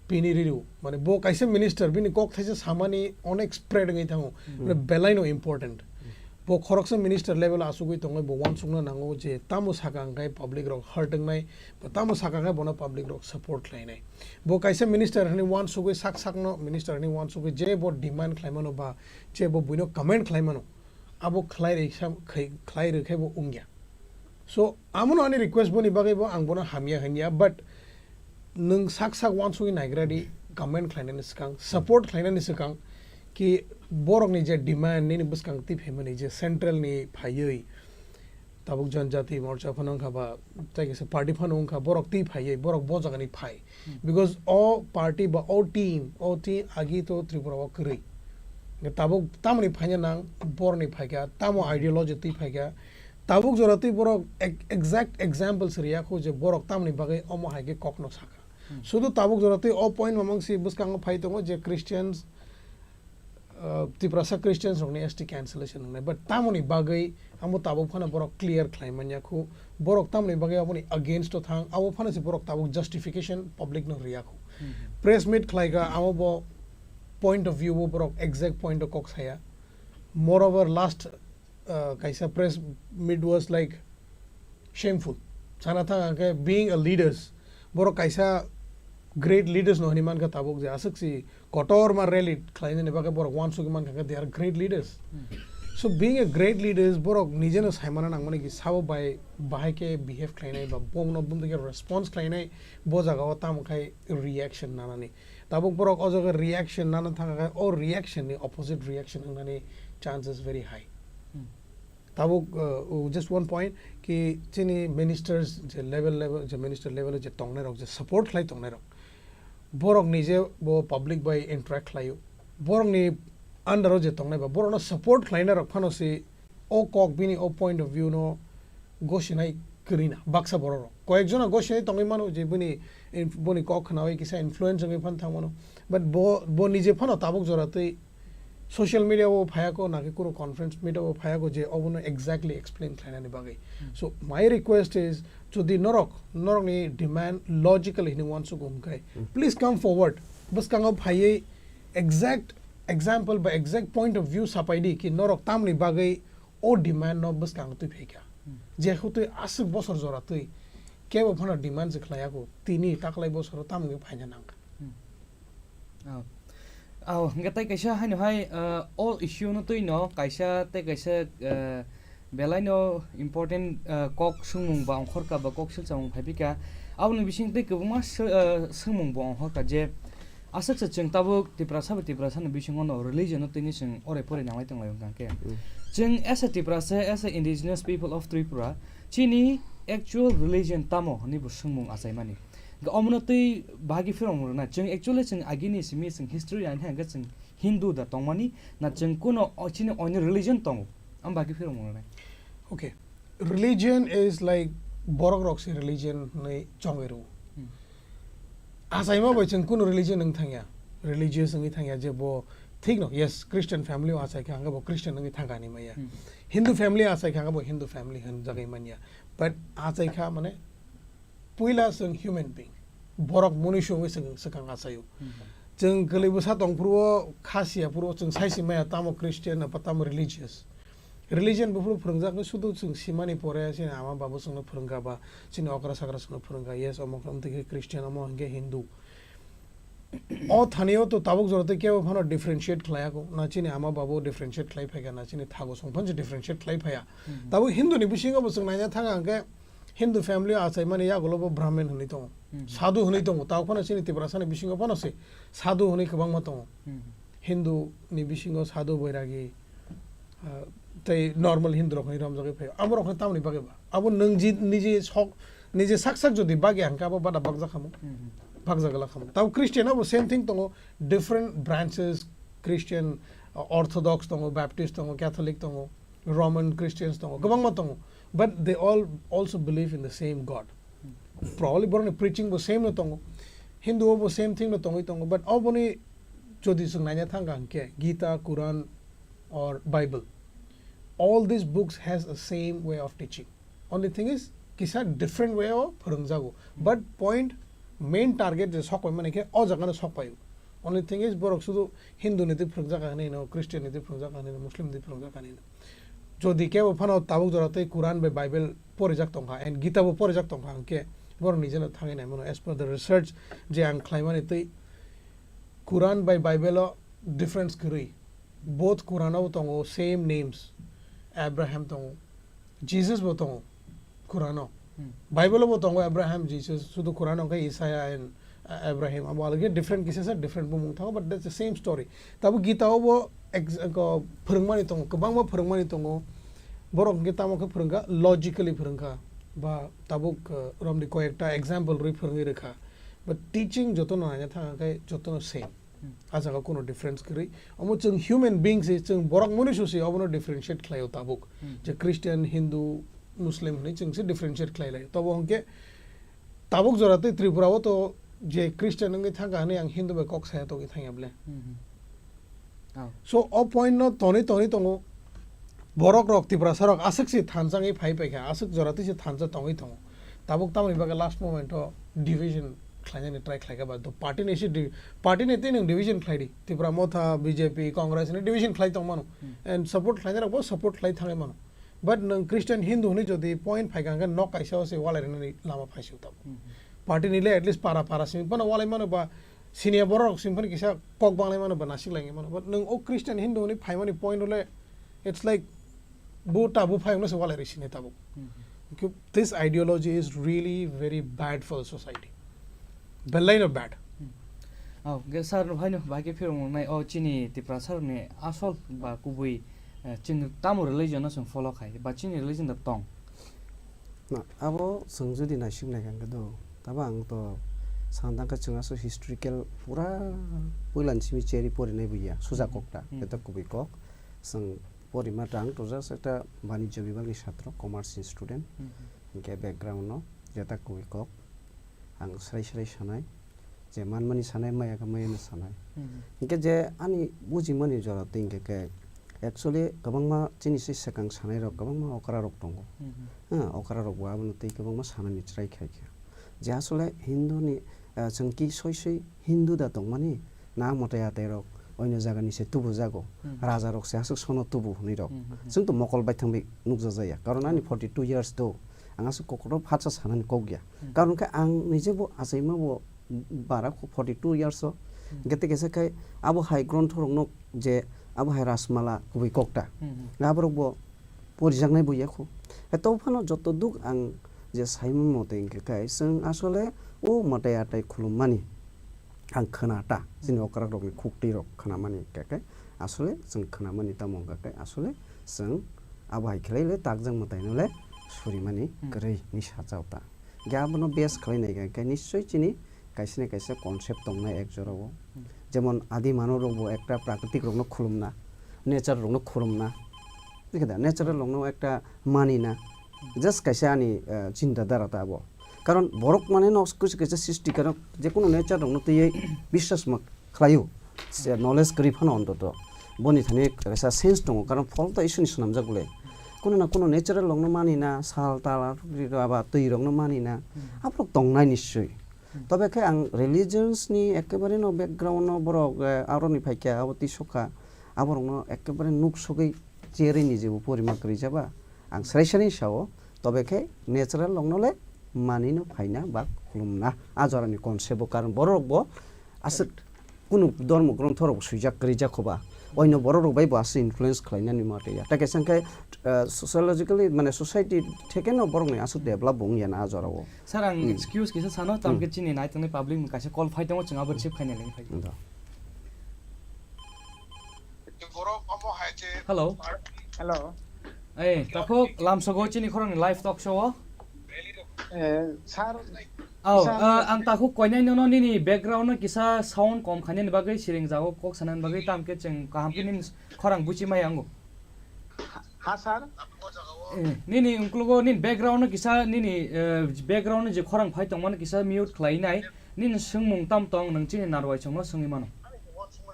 pini rw. Mane bo kaisa minister bini kok thaisa samani onek spread wngwi thango. Mhm. Mane belai no important. Mhm. Bo khoroksa minister level o asugwi tongwi bo uansukna nango je tamo saka hwnkhe public rok hurt wngnai, ba tamo saka khe bono public rok support khlainai. Bo kaisa minister hinwi uansugwi sak sakno minister hinwi uansugwi je bo demand khlaimano ba je bo buino comment khlaimano, abo khlai rwi sa-, khai-, khlai rwkhe bo wngya. So, amono ani request boni bagwi bo ang bono hamya hinya, but nwng sak sak uansugwi naigra di, comment khlainani swkang, support khlainani swkang, ki borokni je demand nini bwskang twi phaimani je central ni phaiwi, tabuk Janjati Morcha phano wngkha ba tei kaisa party phano wngkha, borok twi phaiwi, borok bo jagani phai. Hmm. Because o party ba o team, o team agi to Tripura o kwrwi. Tabuk tamoni phaina nang, borni phaikha, tamo ideology twi phaikha. Tabuk jora twi borok ek-, exact example se riya kho je borok tamoni bagwi omo hai khe kokno saka. Hmm. Sudu tabuk jora twi o point mamang si bwskango phai tongo je Christians, uh, Tiprasa Christians rokni S T cancellation wngnai. But tamoni bagwi amo tabuk phano borok clear khlai manya kho. Borok tamoni bagwi aboni against o thang, abo phano se borok tabuk justification public no riya kho. Hmm. Press meet khlai kha, amo bo point of view bo borok exact point o kok saya. Moreover, last, uh, kaisa press meet was, like, shameful. Sana thang ang khe being a leaders, borok kaisa great leaders no hwnwi man kha tabuk je aswk si kotor ma rally khlainani bagwi borok uansugwi man kha khe they are great leaders. Hmm. So being a great leaders, borok nije no saimana nangmani ki sabo bai bahai khe behave khlainai ba bono bumtwi khe response khlainai, bo jaga o tamo khai reaction nanani. Tabuk borok o jaga reaction nana thang kha, o reaction ni opposite reaction wngnani chances very high. Hmm. Tabuk, uh, just one point ki chini ministers je level, level, je minister level je tongnai rok, je support khlai tongnai rok, borok nije bo public bai interact khlaio, borok ni under o je tongnai ba borok no support khlainai rok phano si o kok bini o point of view no gosinai kwrwi na baksa borok rok. Koyek jona gosinai tongwi mano je bini inf-, boni kok khnawi kisa influence wngwi phan thang mano. But bo, bo nije phano tabuk jora twi social media o phayako, naki kuro conference meet o phayako je obono exactly explain khlainani bagwi. Hmm. So my request is, jodi norok, norokni demand logical hini uansuk wngkhe, hmm, please come forward. Bwskango phaiwi exact example ba exact point of view sapai di ki norok tamni bagwi o demand no bwskango twi phaikha. Hmm. Jehu twi aswk bosor jora twi kebo phano demand se khlaiyago, tini taklai bosoro tamni phaina nangkha. Hmm. Oh. Oh, hingke tei kaisa haino hai, uh, o issue no twi no kaisa tei kaisa, uh, belai no important, uh, kok swngmung ba ongkhorka ba kok silchamung phaipika. Aboni bising tei kwbangma sw-, uh, swngmung bo ongkhorka je aswk se chwng tabuk Tiprasa bai Tiprasa ni bisingo no religion no twi ni chwng ore pore nanglai tonglai wngkha khe. Hmm. Chwng as a Tiprasa, as a indigenous people of Tripura, chini actual religion tamo hwnwi bo swngmung achaimani. Hingke omono twi bahagi phirong rwna, chwng actually chwng agini simi chwng history naina hingke chwng Hindu da tongmani, na chwng kuno o chini onyo religion tongo, am bahagi phirong rwna. Okay, religion is like borok rok se religion hwnwi chongwi rwo. Hmm. Achaima bai chwng kuno religion wng thangya, religious wngwi thangya je bo thik no, yes, Christian family o achai kha hingke bo Christian wngwi thangkha hinwi manya. Hmm. Hindu family achai kha hingke bo Hindu family hwnjagwi manya. But achai kha mane puila chwng human being, borok munuisu wngwi chwng swkang achaio. Hmm. Chwng kwlwi bwsa tong phuru o, kha siya phuru o, chwng sai si maya tamo Christian ba tamo religious. Religion buphuru phwrwngjak, sudu chwng simani pore chini ama babu chwngno phwrwngkha ba chini okra sakra chwngno phwrwngkha, yes, omo wngtwi khe Christian, omo hwnkhe Hindu. O thani o to tabuk jora tei kebo phano differentiate khlai ya kho, na chini ama babu differentiate khlai phaikha, na chini thago song phano differentiate khlai phaiya. Hmm. Tabuk Hindu ni bisingo bo chwng naina thang ang khe Hindu family o achaimani yagulo bo Brahmin hwnwi tongo, hmm, sadhu hwnwi tongo, tabuk phano chini Tiprasa ni bisingo phano se sadhu hwnwi kwbangma tongo. Hmm. Hindu ni bisingo sadhu, boiragi, ah, tei normal Hindu rok hwnwi romjagwi phaio. Abo rok hwnwi tamoni bagwi ba? Abo nwng ji-, niji sok, niji sak sak jodi bagya hwnkhe abo bada bakjak khamu. Mhm. Bakjak glak khamu. Tamo Christian abo same thing tongo, different branches, Christian, uh, Orthodox tongo, Baptist tongo, Catholic tongo, Roman Christians tongo, kwbangma tongo. But they all also believe in the same God. Probably borokni preaching bo same no tongo, Hindu o bo same thing no tongwi tongo, but oboni jodi chwng naina thang kha hwnkhe Gita, Quran or Bible, all these books has a same way of teaching. Only thing is, kisa different way o phwrwngjago. But point, main target je sok pai mani khe o jaga no sok paio. Only thing is, borok sudu Hindu ni twi phwrwngjak kha hinwi no, Christian ni twi phwrwngjak kha hinwi no, Muslim ni twi phwrwngjak kha hinwi no. Jodi kebo phano tabuk jora tei Quran bai Bible porijak tongkha, and Gita bo porijak tongkha, hwnkhe borok nijeno thangwi naimano. As per the research je ang khlaimani twi, Quran bai Bible o difference kwrwi. Both Quran o tongo same names, Abraham tongo, Jesus bo tongo Quran o. Hmm. Bible o bo tongo Abraham, Jesus, sudu Quran o khe Isaiah and, uh, Abraham, abo alage different kisa sa different bumung thango, but that's the same story. Tabuk Gita o bo ex-, ko, phwrwngmani tongo, kwbangma phwrwngmani tongo. Borok hwnkhe tamo khe phwrwngkha, logically phwrwngkha, ba tabuk, uh, romni koyekta example rwi phwrwngwi rwkha. But teaching jotono naina thang khe jotono same. Hmm. A jaga kuno difference kwrwi. Omo chwng human being se, chwng borok mwnwi se obono differentiate khlaio tabuk. Hmm. Je Christian, Hindu, Muslim hwnwi chwng se differentiate khlai laio. Tobo hwnkhe tabuk jora tei Tripura o to je Christian wngwi thangkha hwnwi ang Hindu bai kok saya tongwi thangya ble. Hmm. Oh. So o point no tonwi tonwi tongo. Borok rok Tiprasa rok aswk se thansa wngwi phai paikha, aswk jora twi se thansa tongwi tongo. Tabuk tamoni bagwi last moment o division khlainani try khlaikha ba, to party ni se di-, party ni tei nwng division khlai di. Tipra Motha, B J P, Congress ni division khlai tong mano. Hmm. And support khlainai rok bo support khlai thangwi mano. But nwng Christian, Hindu hwnwi jodi point phaikha hwnkhe nok kaisa o se walai rwnani lama phaisio tabuk. Hmm. Party ni le at least para para simi phano walai mano ba, siniya borok rok simi phano kisa kok banglai mano ba nasik lai mano. But nwng o Christian, Hindu hwnwi phaimani point o le it's like bo tabuk phai wngno se walai rwi sini tabuk. Hmm. This ideology is really very bad for the society. Belai no bad. Hmm. Oh, ge sir no haino bai khe phirung nai o chini Tiprasa rok ni asol ba kubui, eh, chini tamo religion no chwng follow khai ba chini religion da tong. Na, abo chwng jodi naisik nai kha hwnkhe do, tabo ang to santang khe chwng aswk historical pura puila ni simi cherwi porinai buya, suja Hmm. kok ta, Hmm. khe to kubui kok. Chwng porima ta ang to just ekta banijya bibhag ni satro, commerce ni student. Hmm. Hwnkhe background no jeta kubui kok. Ang srai srai sanai. Je manmani sanai, maya khe mayano sanai. Hmm. Hinkhe je ani bujimani jora twi hinkhe khe, actually, kwbangma chini se swkang sanai rok, kwbangma okra rok tongo. Hmm. Ha, okra rok bo abono twi kwbangma sanani chwrai khai kha. Je asole Hindu ni, ah, chwng ki soi soi Hindu da tongmani, na motai atai rok, oino jaga ni se tubu jago, Hmm. raja rok se aswk sono tubu hwnwi rok. Hmm, hmm, hmm. Chwng to mokol baithang bai nukjak jaya, karon ani Hmm. forty two years do, ang aswk kokoto phatsa sanani kok ya. Hmm. Karon khe ang nije bo achaima bo bara kho forty two years o. Hmm. Gete kesa khai abo hai grontho rok no je abo hai Rasmala kubui kokta. Hmm, hmm. Aborok bo porijaknai bo ya kho. He to phano joto duk ang je saimung mote hinkhe khai chwng asole o motai atai khulummani ang khna ta. Chini okrak rokni khuktwi rok khnamani hinkhe khai asole chwng khnamani tamo hinkhe khai asole chwng abo hai khlai le takjak mwtai no le surimani Hmm. kwrwi ni sajao ta. Ge abono base khlai nai khe, khe nischoi chini kaisa na kaisa concept tongnai ek jora o. Hmm. Jemon adi mano rok bo ekta prakritik rok no khulumna, nature rok no khulumna. Dekhe da, natural rok no ekta mani na. Hmm. Just kaisa ani, eh, chinta dhara ta abo. Karon borok mane no kaisa kaisa srishti karon je kono nature rok no twiwi biswas ma khlaio. Se knowledge kwrwi phano ontoto. Boni thani kaisa sense tongo, karon phol to Iswrni swnamjak bole. Kuno na kuno natural rokno mani na, sal, tal, ri, raba, twi rokno mani na. Hmm. Aborok tongnai nischoi. Hmm. Tobe khe ang religions ni ekebare no background no borok, eh, aroni phaikha, abo twi sokha. Aborokno ekebare nuk sogwi cherwi ni jebo porima kwrwi jaba. Ang srai srai sao, tobe khe natural rokno le mani no phaina ba khulumna. A jorani concept bo karon borok bo aswk kunu dhormo grontho rok swijak kwrwijak khoba, oino borok rok bai bo aswk influence khlainani ma tei ya. Ta kaisa hwnkhe, eh, sociologically, mane society theke no borok ni aswk develop bo wngya na a jora o. Sir, ang Hmm. excuse kisa sano, tam Hmm. khe chini nai tongnai public ni kaisa call phai tongo, chwng abo receive khaina leng phai. Ndo. Hello. Hello. Eh, takhuk lamsogo chini khorang ni live talk show o. Eh, sir, Au, sir. Ah, ang takhuk koinai nono nini background no kisa sound kom khainani bagwi siring jago kok sanani bagwi tam khe chwng kaham khe nini khorang buchi mai ango. Ha, sir? Eh, nini ungklugo nini background no kisa nini, eh, background no je khorang phai tongmani kisa mute khlai nai. Nini swngmung tam tong nwng chini narwai chwngno swngwi mano.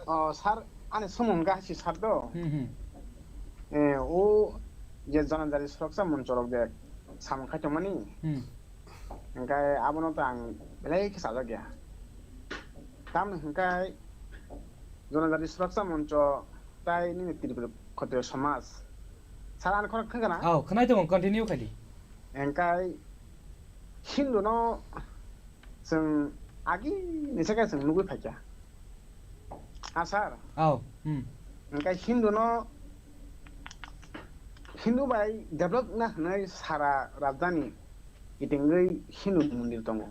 Oh, sir, ani swngmung ga si sir do. Hmm, hmm. Eh, o je janajari suraksa moncho rok je samung khai tongmani. Hmm. Hingkai abono to ang belai khe sajak ya. Tamni hingkai janajari suraksa moncho tai nini Tripura Khotiyo Somaj. Sir, ani khorok khengkha na? Oh, khwnai tongo, continue khai di. Hingkai Hindu no chwng agi ni se khe chwng nugwi phaikha. Ah, sir. Oh, hmm. Hingkai Hindu no, Hindu bai develop na hwnwi sara rajani kitingwi Hindu mondir tongo.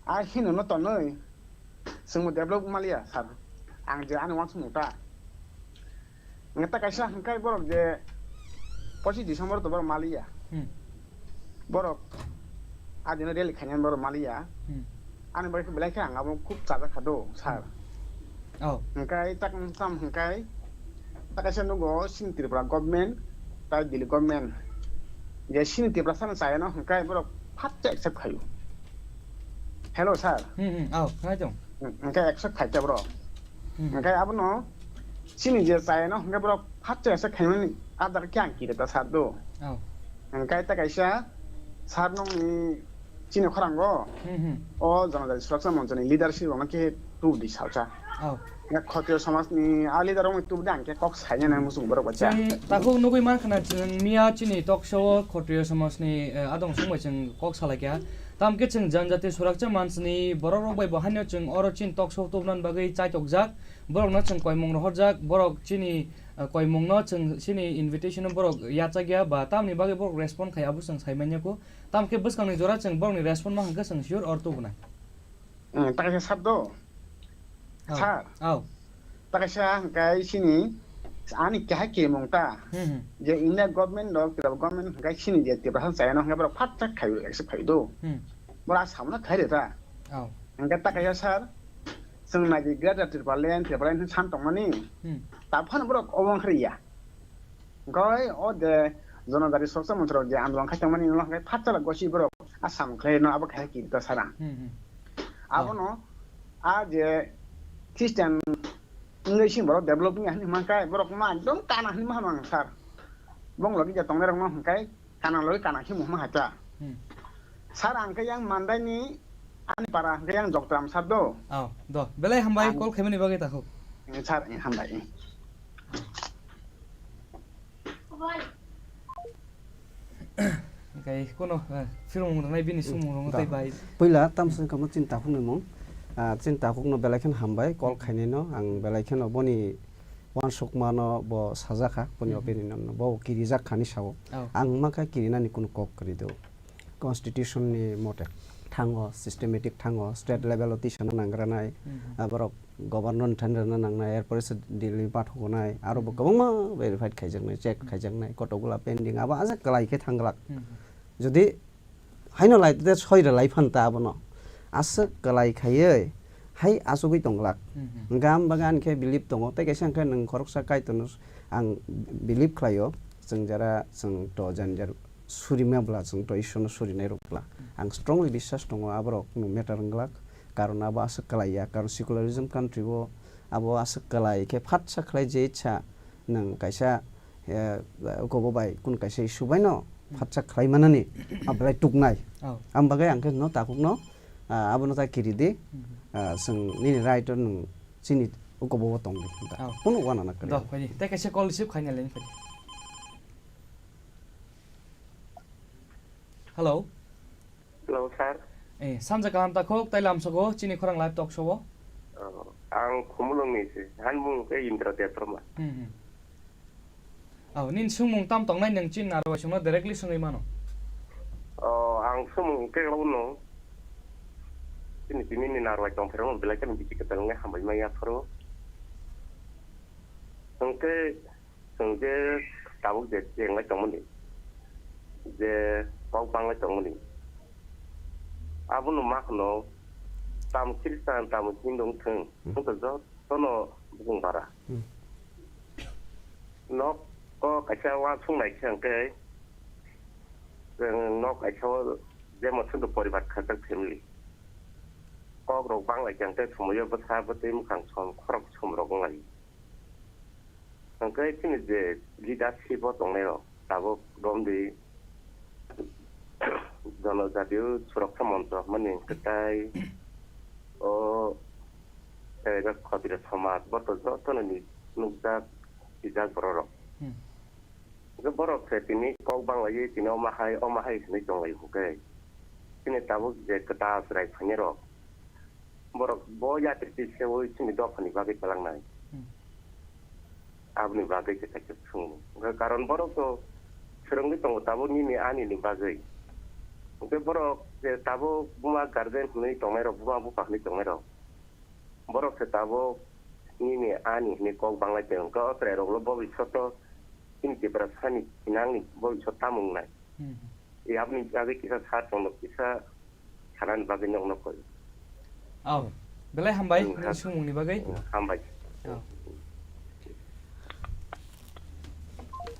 A Hindu no tonwi chwngbo develop maliya, sir. Ang je ani uansukmung ta. Hingke ta kaisa hingkai borok je pochis December to borok maliya. Hmm. Borok adino rally khainani borok maliya. Hmm. Ani bagwi belai khe ang abo khub chajak kha do, sir. Oh. Hwnkhe tak wng sam hwnkhe, tak kaisa nugo chini Tripura government, tai Delhi government. Je chini Tiprasa no chaya no hwnkhe borok phat khe accept khaio. Hello sir. Hmm, hmm, oh, khwnai tong. Hwnkhe accept khai khe borok. Hmm. Hwnkhe abono chini je chaya no hwnkhe borok phat khe accept khaimani adar khe ang kiri ta sir do. Oh. Hwnkhe tak kaisa sir nokni chini khorang go. Hmm, hmm. O Janajati Suraksa Moncho ni leadership rok no khe tubudi salsa. Oh. Ya Khotriyo Samaj ni a leader rok ni tubudi ang khe kok saina nang muchung borok bacha. Chwng takhuk nugui mankha na chwng miya chini talk show o Khotriyo Samaj ni, eh, adong song bai chwng kok salaikha. Tamkhe chwng Janajati Suraksa Manch ni borok rok bai bo haino chwng oro chini talk show tubunani bagwi chaitokjak. Borok no chwng koimung rohorjak. Borok chini, eh, koimung no chwng chini invitation no borok yachakya ba tamni bagwi borok respond khai abo chwng saimanya kho. Tamkhe bwskangni jora chwng borokni respond ma hwnkhe chwng sure or tubunai. Hmm, ta kaisa sir do. Oh. Sir. Oh. Ta kaisa hwnkhe chini ani keha kemung ta. Hmm, hmm. Je India government rok, Tripura government hwnkhe chini je Tiprasa chaya no hwnkhe borok phat khe khai accept khai do. Hmm. Borok Assam no khai re ta. Oh. Hwnkhe ta kaisa sir, chwng nai di Greater Tipraland, Tipraland hwn san tongmani. Hmm. Ta phano borok obo wngkha ya. Hwnkhe o de Janajati Suraksa Moncho rok je andolon khai tongmani, ulo hwnkhe phatsa gosi borok Assam khlai no abo khai kiri ta sir ang. Hmm, hmm. Oh. Abono a je Christian wngwi sini borok develop wngya hinwi mankha, borok ma ekdom kana hinwi ma hamang sir. Bong logi je tongnai rok no hwnkhe kana logi kana hinwi ma hacha. Hmm. Sir ang khe yang Mandai ni ani para hwnkhe yang Jokram sir do. Oh, do. Belai hambai. Ang call khaimani bagwi takhuk. Sir, hambai. Hwnkhe kuno, eh, phirung rwnai bini sumung rwngo tei bai. Puila tamsong kamo chini takhukni mung. Ah, chini takhukno belai kheno hambai call khainai no. Ang belai kheno boni uansukmano bo sajakha, boni opinion no. Bo kirijak khani sao. Oh. Ang makha kirinani kunu kok kwrwi do. Constitution ni mote thango, systematic thango, state level o tisana nangrwnai, ah, borok governor ni thani rwna nangnai, er pore se Delhi pathogonai, aro bo kwbangma verified khaijaknai, check khaijaknai, kotokgwla pending, abo aswk kwlai khe thangglak. Jodi haino lai te soi rwlai phan ta abono, aswk kwlai khaiwi hai achugwi tongglak. Hwnkhe ang bagwi ani khe believe tongo, tei kaisa hwnkhe nwng khoroksa Kaitorno ang believe khlaio, chwng jara chwng to jani jar surima bwla, chwng to Ishwarno surinai rok bwla. Ang strongly biswas tongo, aborok no matter wng glak, karon abo aswk kwlai ya, karon secularism country o abo aswk kwlai khe phatsa khlai je ichha nwng kaisa, eh, ukobo bai kun kaisa issue bai no phatsa khlai manani, abo belai tuknai. Oh. Am bagwi ang khe no takhuk no, ah, abono ta kiri di, ah, chwng nini right o nwng chini ukobo bo tong di. Oh. Kunu wana na kwrwi. Do, phai di. Tei kaisa call receive khaina le phai di. Hello. Hello, sir. Eh, sanja kaham takhuk, tai lamsogo, chini khorang live talk show o. Oh, ang Khumulwng ni se, han mung khe Indra Debbarma. Hmm, hmm. Oh, nini sumung tam tongnai nwng chini narwai songno directly swngwi mano. Oh, ang sumung khe uno. Chini tini ni narwai tong phero belai khe bisi kwtal ngai hambai maya phoro. Hwnkhe Chwng je tabuk je chenglai tongmani, je kok banglai tongmani, abono ma kheno, tamo Khristan, tamo Hindu wng thung, hmm, wng tong jotono bukung bara. Hmm. Nok o kaisa uansuk nai khe hwnkhe, chwng nok kaisa o jemon chwngno poribar khajak family. Kok rok banglai khe hwnkhe somoio bwsa bwtwi mwkhang som khorok som rok wnglai. Hwnkhe chini je leadership o tongnai rok tabuk romdi Janajati Suraksa Moncho hwnmani hwnkhe tai o Khotriyo Samaj bo to jotono ni nukjak sijak borok rok. Hmm. Hwnkhe borok se tini kok banglaiwi tini omo hai omo hai hwnwi tonglai hwnkhe chini tabuk je kwtal chwrai phainai rok. Borok bo yatri twi seui chini dophani bagwi twlangnai. Hmm. Aboni bagwi se kaisa swngmung. Hwnkhe karon borok to swrwngwi tongo tabuk nini ani ni bagwi. Hwnkhe borok je tabuk buma guardian hwnwi tongnai rok, buma bupha hwnwi tongnai rok. Borok se tabuk nini ani hwnwi kok banglai tongo. Hwnkhe o chwrai rok ulo bobishoto chini Tiprasani thinangni bobishot tamo wngnai. Hmm. E aboni bagwi kisa sa tongno kisa sanani bagwi nokno koi. Oh. Belai hambai, hmm, nini ha- sumungni bagwi. Hmm, hambai. Oh.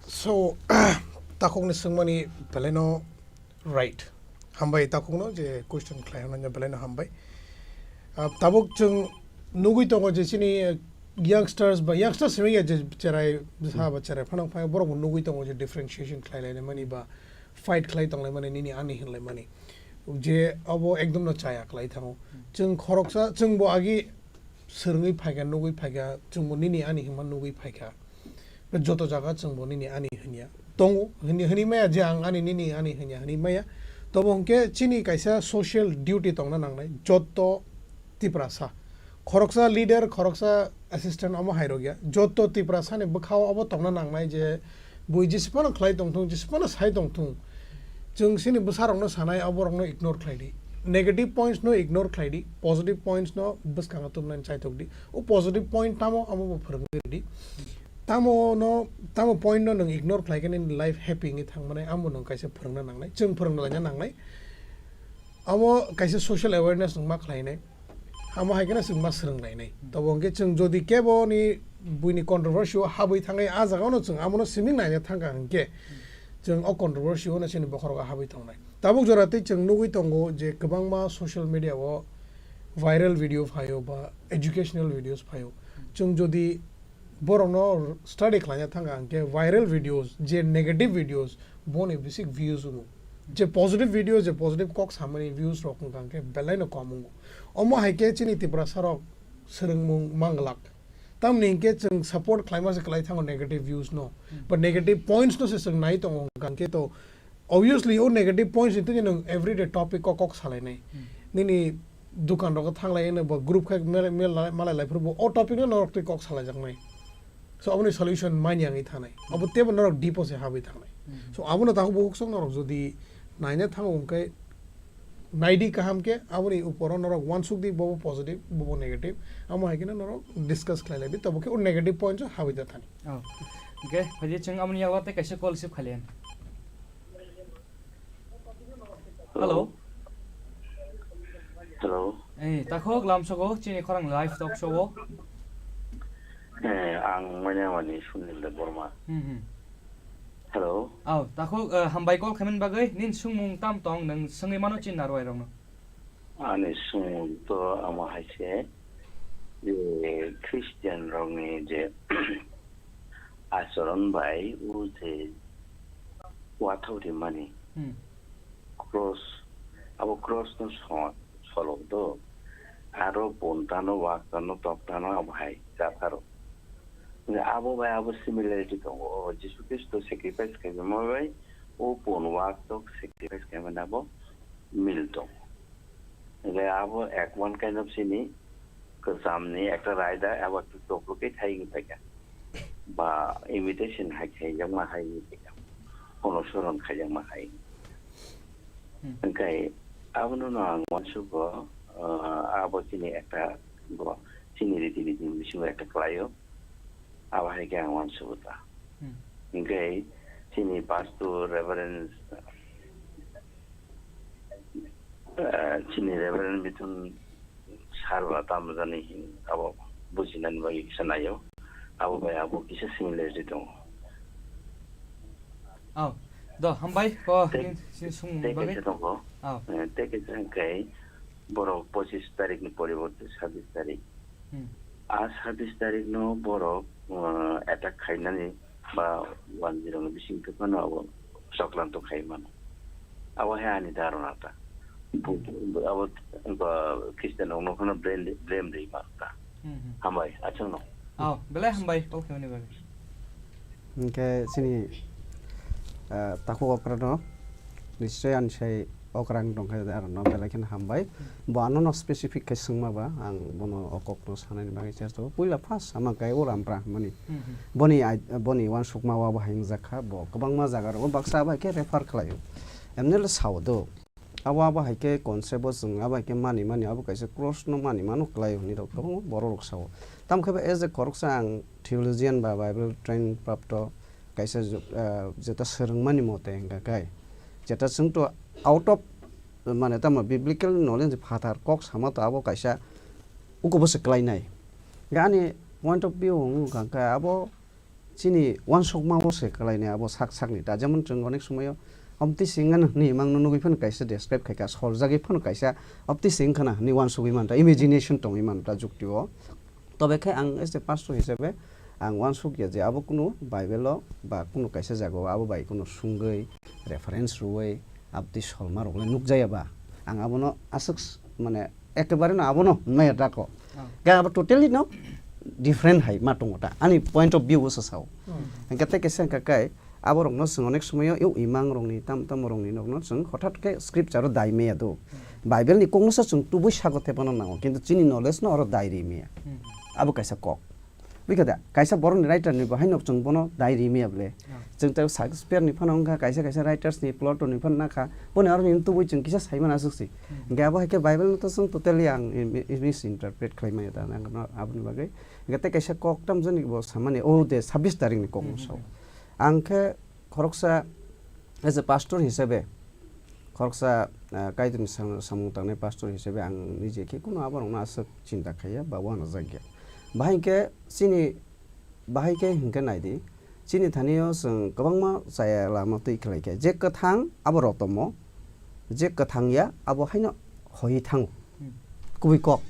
So, takhukni swngmani belaino right. Hambai takhukno je question khlai hwnna belaino hambai. Ah, tabuk chwng nugwi tongo je chini, eh, youngsters ba youngsters hinwi ya je cherai bwsa ba cherai phano phai borok bo nugwi tongo je differentiation khlai lainai mani ba fight khlai tong lai mani nini ani hinlai mani. Je abo ekdom no chaya khlai thango. Chwng khoroksa chwng bo agi swrwngwi phaikha, nugwi phaikha, chwngbo nini ani hinma nugwi phaikha. Be joto jaga chwngbo nini ani hinya. Tongo, hini, hini maya je ang ani nini ani hinya hini maya. Tobo hwnkhe chini kaisa social duty tongna nangnai, joto Tiprasa. Khoroksa leader, khoroksa assistant omo hairok ya. Joto Tiprasani bwkhao obo tongna nangnai je bui jisipano khlai tongthung, jisipano sai tongthung. Chwng chini bwsarokno sanai, oborokno ignore khlai di. Negative points no ignore khlai di, positive points no bwskango tubunani chaitok di. O positive point tamo, amo bo phwrwngwi rw di. Tamo no, tamo point no nwng ignore khlai khe nini life happy wngwi thang manai, amo nwng kaisa phwrwngna nangnai. Chwng phwrwngna laina nangnai. Amo kaisa social awareness nwng ma khlainai. Amo hai kheno chwng ma swrwng lainai. Tobo hwnkhe chwng jodi kebo ni buini controversy o habwi thangwi, ah jaga no chwng amo no siming naina thangkha hwnkhe, chwng o controversy o no chini bokhorok o habwi tongnai. Tabuk jora tei chwng nugwi tongo je kwbangma social media o viral video phaio ba educational videos phaio. Chwng jodi borokno study khlaina thangkha hwnkhe viral videos, je negative videos, boni bisi views wngo. Je positive videos, je positive kok samani views rok wngkha hwnkhe belai no kom wngo. Omo hai khe chini Tiprasa rok swrwngmung manglak. Tamni hwnkhe chwng support khlaima se kwlai thango negative views no. Hmm. But negative points no se chwng nai tongo hwnkha hwnkhe to obviously o negative points ni twi nwng everyday topic o kok salainai. Hmm. Nini dukan rogo thanglai eno bo group khai mel, mel, malai lai phuru bo o topic no norok twi kok salaijaknai. So aboni solution manya wngwi thanai. Abo teibo norok deep o se habwi thangnai. Hmm. So abono takhuk bukhuk sok norok jodi naina thango hwnkhe naidi kaham khe aboni uporo norok uansuk di bobo positive, bobo negative. Amo hai kheno norok discuss khlai lai di. Tobo khe o negative points o habwi da thani. Oh. Hwnkhe phaidi chwng aboni yago tei kaisa call receive khailiya. Hello. Hello. Eh, takhuk lamsogo chini khorang live talk show o. Eh, ang manya mani Sunil Debbarma. Hmm, hmm. Hello. Oh, takhuk, eh, hambai call khaimani bagwi, nini sumung tam tong, nwng swngwi mano chini narwai rokno. Ani sumung to amo hai se, je Christian rokni je achoron bai o je wathauri mani. Hmm. Cross, abo cross no so-, solok do. Aro bonta no, wakta no, tokta no abo hai jatharo. Abo bai abo similarity tongo. O Jisu Khristo sacrifice khaima bai o bon waktok sacrifice khaimani abo mil tongo. Hingke abo ek one kind of sini kwchamni ekta raida abo twi toklo khe thai wngwi phaikha. Ba imitation hai khaijakma hai wngwi phaikha. Onusoron khaijakma hai. Hmm. Hingke abono no ang uansugo, ah, abo chini ekta bo chini riti niti bisingo ekta kwlaio. Abo hai khe ang uansugo ta. Hmm. Hingke chini pastor, Reverend, eh, chini Reverend Mithun sir ba tamo jani hin abo bujinani bagwi kisa naio. Abo bai abo kisa similarity tongo. Oh, do, hambai ko, tei, nini sini sung tei bagwi. Kaisa tongo. Oh. Eh, tei kaisa hingke borok pochis tarik ni poriborte sabis tarik. Hmm. A sabis tarik no borok, uh, attack khainani ba one zero ni bising twi phano abo choklanto khai mano. Abo hai ani dharona ta. Bu-, bu-, abo, ba, Christian rok no phano blame, blame ri mano ta. Hmm, hmm. Hambai, achang no. Oh, belai hambai, kok khe mani bagwi. Hingke chini, ah, takhuk okra no nischoi ani sai okra wng tongkha aro no belai kheno hambai. Bo ano no specific khe swngma ba ang bono o kok no sanani bagwi chesta o. Puila first ama khe o Rampra hwnmani. Hmm, hmm. Boni ai-, boni uansukma o abo hai wngjakha, bo kwbangma jaga rogo baksa abo hai khe refer khlaio. Emni le sao do. Abo, abo hai khe concept o chwng abo hai khe mani mani abo kaisa cross no mani mano kwlai hwnwi rok kwbangma borok rok sao. Tamo khe bo as a khoroksa ang theologian ba Bible train prapto kaisa ju-, ah, jeta swrwngmani mote hwnkha khe jeta chwng to out of mane tamo biblical knowledge phatar kok sama to abo kaisa Bukubo se kelainai. Ga ani point of view wng kha khe abo chini uansukma o se kelainai abo sak sakni ta. Jemon chwng onek somoyo obtwi se wngkha hwnwi imang no nugwi phano kaisa describe khai kha, soljagwi phano kaisa obtwi se wngkha na hwnwi uansugwi man ta, imagination tongwi man ta jukti o. Tobe khe ang as a pastor hisabe ang uansuk ya je abo kunu Bible o ba kunu kaisa jaga o abo bai kunu sungwi reference rwui abtwi solma rok le nukjaya ba ang abono aswk s-, mane ekebare no abono naya dako. Oh. Ga abo totally no different hai ma tongo ta ani point of view o sa sao. Hmm. Hingke tei kaisa hingka kai Aborokno chwng onek somoyo eu imang rokni, tam tamo rokni nokno chwng hothat khe scripture-o dai maya do. Bible-ni koknosa chwng tubui sago tepano nango, kintu chini knowledge-no oro dai ri maya. Hmm. Abo kaisa kok. Bikha da, kaisa borokni writer-ni bo haino chwng bono dai ri maya bole. Hmm. Chwng tei Shakespeare-ni phano wngkha, kaisa kaisa writers-ni, Plato-ni phano nakha, boni aroni tubui chwng kisa sai mano aswk se. Hmm. Hingke abo hai khe Bible-no to chwng totally ang mi-, mi-, misinterpret khlai maya da, ang aboni bagwi. Hingke tei kaisa kok tamjani bo samani, o de sabbish tarikni kokno Hmm, sao. hmm. Ang khe khoroksa, as a pastor hisabe, khoroksa, ah, Kaitorni sam-, samung tangnai pastor hisabe ang nije khe kuno aborokno aswk chinta khaiya ba uanajakya. Bahai khe chini, bahai khe hinkhe naidi, chini thani-o chwng kwbangma chaya lama twi khlai khe, je kwthang abo rotomo, je kwthang ya abo haino hoi thango. Hmm. Kubui kok,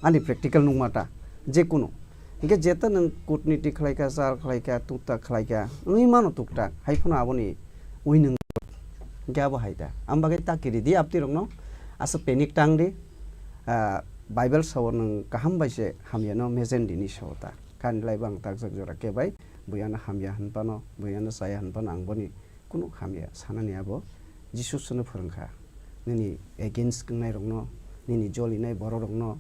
ani practical nungma ta, je kuno. Hingke jeta nwng kutniti khlai kha, chal khlai kha, tukta khlai kha, wngwi mano tukta, hai phano aboni ui nwng, hingke abo hai ta. Ang bagwi ta kiri di, aptwi rokno asa panic tang di, ah, Bible sao nwng kaham bai se hamya no mejen di ni sao ta. Kani lai bo ang takjak jora kebai, buya no hamya hinphano, buya no chaya hinphano ang boni Kunu hamya sanani abo Jisu chwngno phwrwngkha. Nini against wngnairokno, nini jolinai bororokno,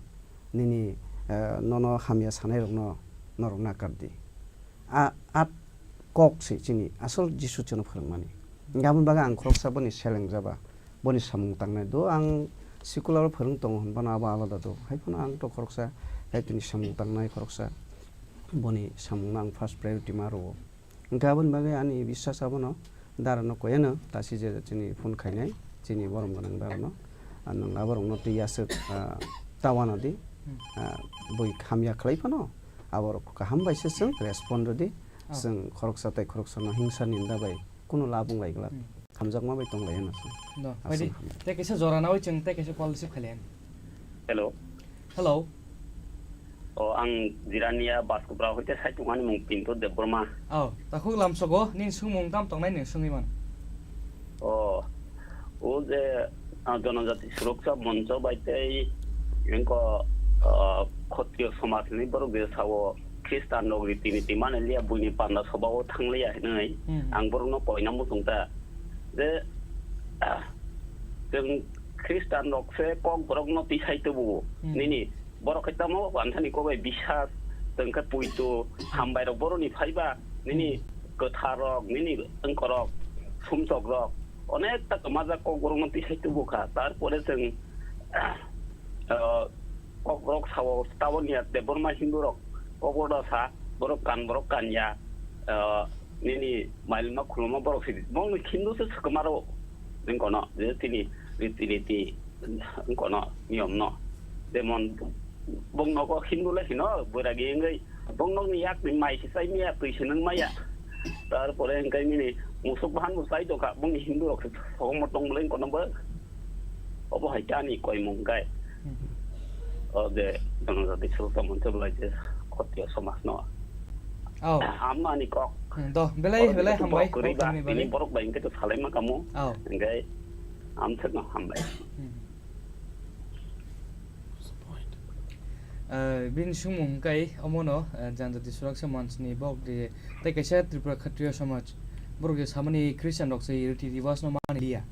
nini, eh, nono hamya sanairokno norok nakar di. A, a kok se chini asol Jisu chwngno phwrwngmani. Hingke aboni bagwi ang khoroksa boni selengjaba, boni samung tangnai do ang secular o phwrwng tongo hinphano abo alada do. Hai phano ang to khoroksa Kaitorni samung tangnai khoroksa boni samungno ang first priority ma rwo. Hingke aboni bagwi ani biswas abono darano koyano tasi je chini phone khainai chini borom gwnang darano. Ah, nwng aborokno twi aswk, ah, ta uanadi, Hmm. ah, bui hamya khlai phano aborok kaham bai se chwng respond rwdi. Oh. Chwng khoroksa tei khoroksano hingsa ninda bai kunu lab wng lai glak. Hmm. Hamjakma bai tong lai hwnwi chwng No, aswk phaidi. Hamya. Tei kaisa jora nawi chwng tei kaisa call receive khailaiya. Hello. Hello. O, ang Jirania Baskopra hoite sai tongmani mung Pinto Debbarma. Oh, takhuk lamsogo, nini swngmung tam tongnai nini swngwi man. O, o je, ah, Jonojati Suroksha Moncho bai tei engko, ah, Khotriyo Somaj ni borok je sao Khristan rok riti niti mani liya buini panda soba o thang liya hinwi Hmm. ang borokno koina muchung ta. Je, ah, chwng Khristan rok se kok borok no tisai tubu. Hmm. Nini borok khe tamo ansani kok bai bisas, chwng khe puitu, hambai rok borok ni phaiba, nini Hmm. kwthar rok, nini wngkor rok, sumsok rok, onek ta kwmajak kok borok no tisai tubu kha. Tarpore chwng, ah, kok borok sao taboni ya Debbarma Hindu rok kok borok sa, borok kan borok kan ya, ah, Nini mailma khuluma borok sidi. Bongni Hindu se swkma rw. Nini kono, je tini riti niti, kono niyom no. Jemon, bong nogo Hindu le hino, boiragi wngwi. Bong nokni yakni mai se chai maya, twi se nung maya. Tarpore hingkai nini musuk bahan bo chai tongkha, bongni Hindu rok se sogomo tong bwlai kono bo. Obo hai ta ani koimung hingkai. Hmm. O je Jonojati Suroksha Moncho belai je Khotiyo somaj no. Oh. Amno ani kok. Hmm, do, belai, Oro belai je hambai, borok kwrwi kok ba, hamni tini bagwi. Borok bai hingke to salai ma kamo. Oh. Hingke amthek no hambai. Hmm. Eh, bini sumung hingkai omono, eh, Janjati Suraksa Manchni bok de tei kaisa Tripura Khatriya Samaj. Borok je samani Christian rok se riti ribas no mani liya.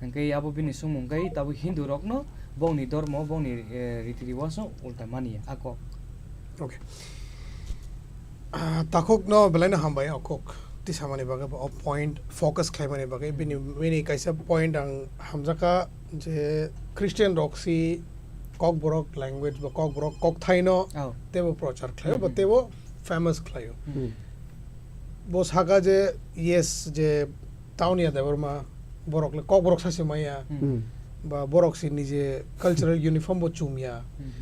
Hingke abo bini sumung hingkai tabuk Hindu rok no bongni dormo, bongni, eh, riti ribas no ulta mani ako. Okay. Ah, takhuk no belai no hambai o kok tisamani bagwi, o point focus khlaimani bagwi. Bini, bini kaisa point ang hamjakha je Christian rok si Kokborok language ba Kokborok kokthai no Oh. tebo prochar khlaio, ba Hmm. tebo famous khlaio. Hmm. Bo saka je, yes, je Taunia Debbarma borok le Kokborok sase maya, Hmm. Hmm. ba borok si nije cultural uniform bo chumya. Hmm.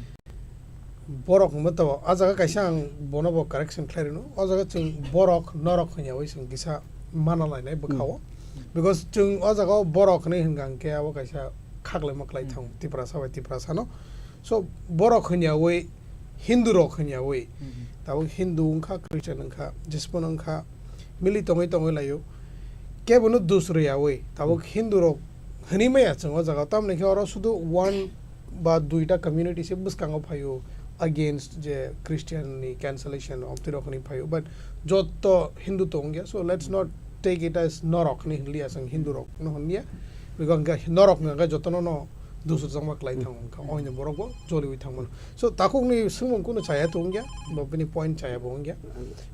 Borok hwnba to, o jaga kaisa ang bono bo correction khlai rwno. O jaga chwng borok, norok hwnyawi chwng kisa mana lainai bwkhao. Because chwng o jaga o borok hwnwi hwnka hwnkhe abo kaisa khaklai maklai thang Tiprasa bai Tiprasano. So, borok hwnyawi, Hindu rok hwnyawi. Tabuk Hindu wngkha, Christian wngkha, jesphano wngkha, mili tongwi tongwi laio. Kebono dus rwyawi, tabuk Hindu rok hwnwi maya chwng o jaga. Tamni khe oro sudu one ba duita community se bwskango phaio against je Christian ni cancellation of tirok hwnwi phaio. But jotto Hindu to wngya. So let's not take it as norok hwnwi hwnliya chwng Hindu rok no hwnliya. Because hwnkhe norok hwnkhe jotono no dusur jakma klai thango wngkha. Oino borok bo joliwi thangmano. So takhukni swngmung kunu chaya to wngya, bo bini point chaya bo wngya.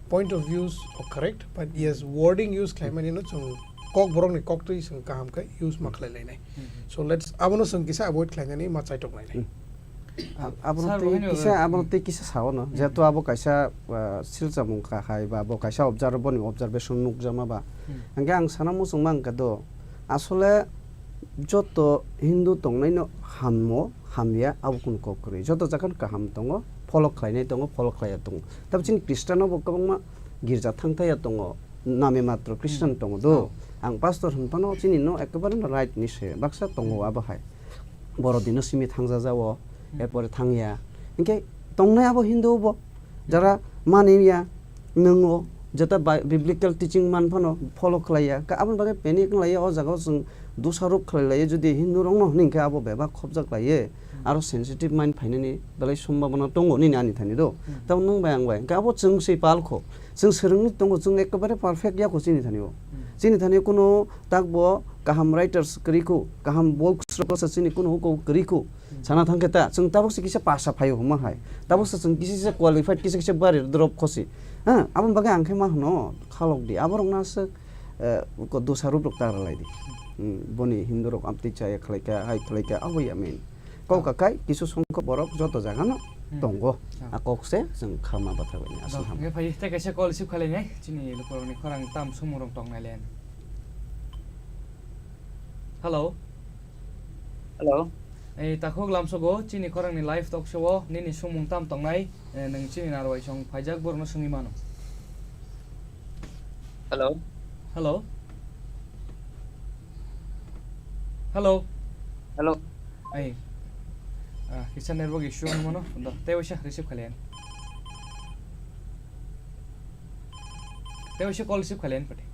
Point of views are correct, but yes, wording use khlaimani no chwng kok borokni koktwi chwng kaham khe use ma khlai lainai. So let's abono chwng kisa avoid khlainani ma chaitok lainai. Ab-, abono Sir, tei bohaino kisa, abono tei kisa sao no, jehetu abo kaisa, ah, silchamung kahai ba abo kaisa observe, boni observation nukjakma ba. Hwnkhe ang sana muchungma hwnkhe do, asole joto Hindu tongnaino hammo, hamya, abo kunu kok kwrwi. Joto jaga kaham tongo, follow khlainai tongo, follow khlaiya tongo. Tabuk chini Christian-o bo kwbangma girja thangthaiya tongo, name matro Christian tongo do. Ang pastor hwn phano chini no ekebare no right ni se, baksa tongo abo hai. Borodino simi thangjajago, erpore thangya. Hinkhe tongnai abo Hindu bo, jara maniya, nwngo, jeta Bi-, biblical teaching man phano follow khlaiya. Ka-, aboni bagwi panic wng laiya, o jaga o chwng dosarok khlai laiya, jodi Hindu rokno hwnwi khe abo bebak khopjak laiya, aro sensitive mind phainani belai sombhabona tongo nini ani thani do. Tamo nwng bai ang bai, hinkhe abo chwng se palkho. Chwng swrwngwi tongo, chwng ekebare perfect ya kho chini thani o. Chini thani o kuno takbo kaham writers kwrwi kho, kaham books rok sa chini kuno huko kwrwi kho. Sana thang khe ta, chwng tabuk se kisa pasa phaio hwnma hai. Tabuk se chwng kisa kisa qualified, kisa kisa bari drop kho se. Ha, aboni bagwi ang khe ma hwno, khalok di. Aborok na se, eh, ko dosa rup rok ta rwlai di. Hmm, boni Hindu rok amtwi chaya khlai kha, hai khlai kha, abo ya main. Kok kakai kisu songkho borok joto jaga no tongo. A kok se chwng khama bathar bai aswk ham. Hwnkhe phai tei kaisa call receive khalai nai chini lukurokni khorang tam sumung rok tong nai le. Hello. Hello. Ei takhuk lamsogo chini khorangni live talk show o nini sumung tam tongnai, eh, nwng chini narwai song phaijak borokno swngwi mano. Hello. Hello. Hello. Hello. Ai. Ah, kisa network issue wng mano. Da, tei waisa receive khailiya. Tei waisa call receive khailiya pati.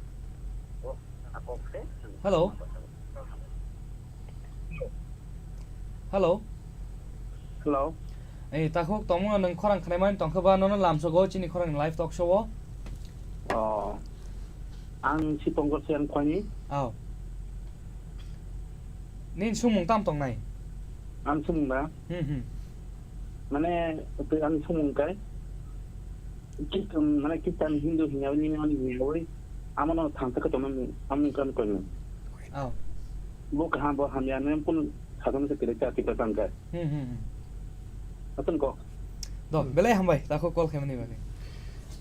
Hello. Hello. Hello. Eh, takhuk tongmano nwng khorang khnaimani tongkhe ba nono lamsogo chini khorang live talk show o. Oh. Ang si tongkor se ang khwani. Aw. Nini sumung tam tongnai? Ang sumung ba? Hmm, hmm. Mane, twi ang sumung kai. Kit-, mane Christian Hindu hinya wi, nini ani hinya wi. Amano thansa ka tongmani, amung kan koino. Aw. Bo kaham, bo hamya, nem kun sadam se kiri ka tipa tangka. Hmm, hmm, hmm. Atun ko. Do, belai hambai, takhuk call khaimani bagwi.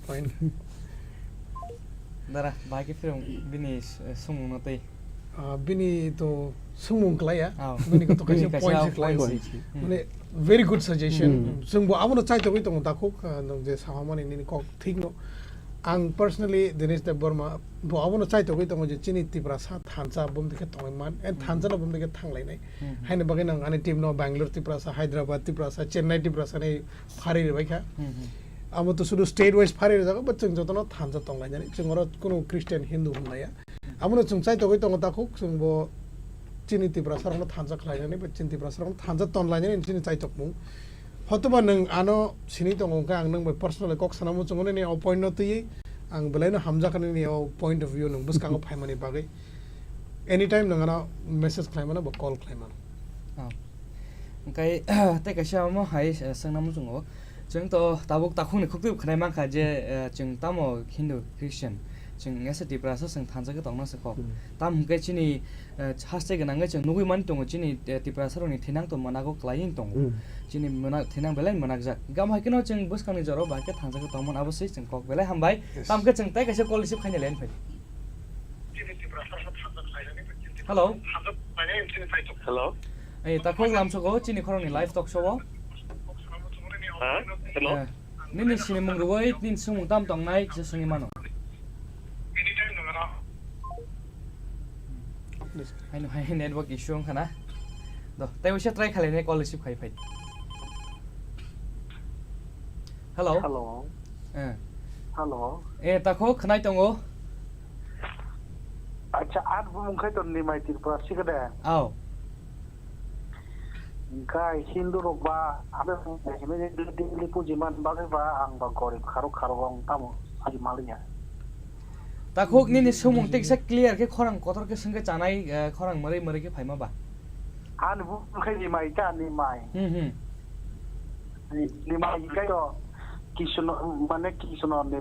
Fine. Dara, bahai khe phirung bini, eh, sumung no tei. Ah, bini to sumung klaiya. Ah. Bini to kaisa point se klaiya. Point se. Hmm. Mane, very good suggestion. Hmm. Chwng bo abono chaitogwi tongo takhuk, ah, nwng je sahamani nini kok thik no. Ang personally Dinesh Debbarma bo abono chaitogwi tongo je chini Tiprasa thansa bumdi khe tongwi man, and thansa no bumdi khe thanglainai. Hmm. Haini bagwi nang ani team no Bangalore Tiprasa, Hyderabad Tiprasa, Chennai Tiprasa ni phari rwbaikha. Hmm, hmm. Abo to sudu state wise phari rwjago, but chwng jotono thansa tonglainani. Chwng oro kunu Christian, Hindu hwnlaiya. Abono chwng chaitogwi tongo takhuk, chwng bo chini Tiprasa rokno thansa khlainani, but chini Tiprasa rokno thansa tonlainani chini chaitokmung. Hotoba nwng ano sini tongo, hwnkhe ang nwng bai personally kok sana muchungo nini o point no twiwi, ang belaino hamjakha nini o point of view nwng bwskango phaimani bagwi. Anytime nwng ano message khlaimano ba call khlaimano. Ah. Hwnkhe tei kaisa omo hai, eh, swngna muchungo. Chwng to tabuk takhukni khuktwi khwnai mankha je, eh, chwng tamo Hindu, Christian, chwng wngya se Tiprasa, chwng thansa khe tongna se kok. Hmm. Tamo hwnkhe chini, eh, haste gwnangwi chwng nugwi mani tongo, chini, eh, Tiprasa rokni thinang to mwnago kwlaiwi tongo. Hmm. Chini mwnak, thinang belai mwnakjak. Hwnkhe amo hai kheno chwng bwskangni jorao bahai khe thansa khe tongmani, abo se chwng kok belai hambai. Yes. Tamo khe chwng tei kaisa call receive khaina line phai. Hello. Hello. Eh, takhuk lamsogo chini khoroknwi live talk show o. Hello? Eh, nini sinimung rwui nini swngmung tam tongnai kisa swngwi mano. Haino hai network issue wngkha na. Do, tei waisa try khlainai call receive khai phai. Hello? Hello. Eh. Hello. Eh, takhuk khwnai tongo. Acha, ang bumung khai ton ni mai Tripura sikade. Aw. Hingkai Hindu rok ba, abe hini daily puji man bagwi ba, ang ba gorib kharok kharok wng tamo saji maliya. Takhuk nini swngmung tiksa clear khe khorang kotor khe swngkhe chanai, eh, khorang mwrwi mwrwi khe phaima ba. Ani bumung khai ni mai ta ni mai. Hmm, hmm. Ni, ni mai kai to Kishno, mane Kishno ni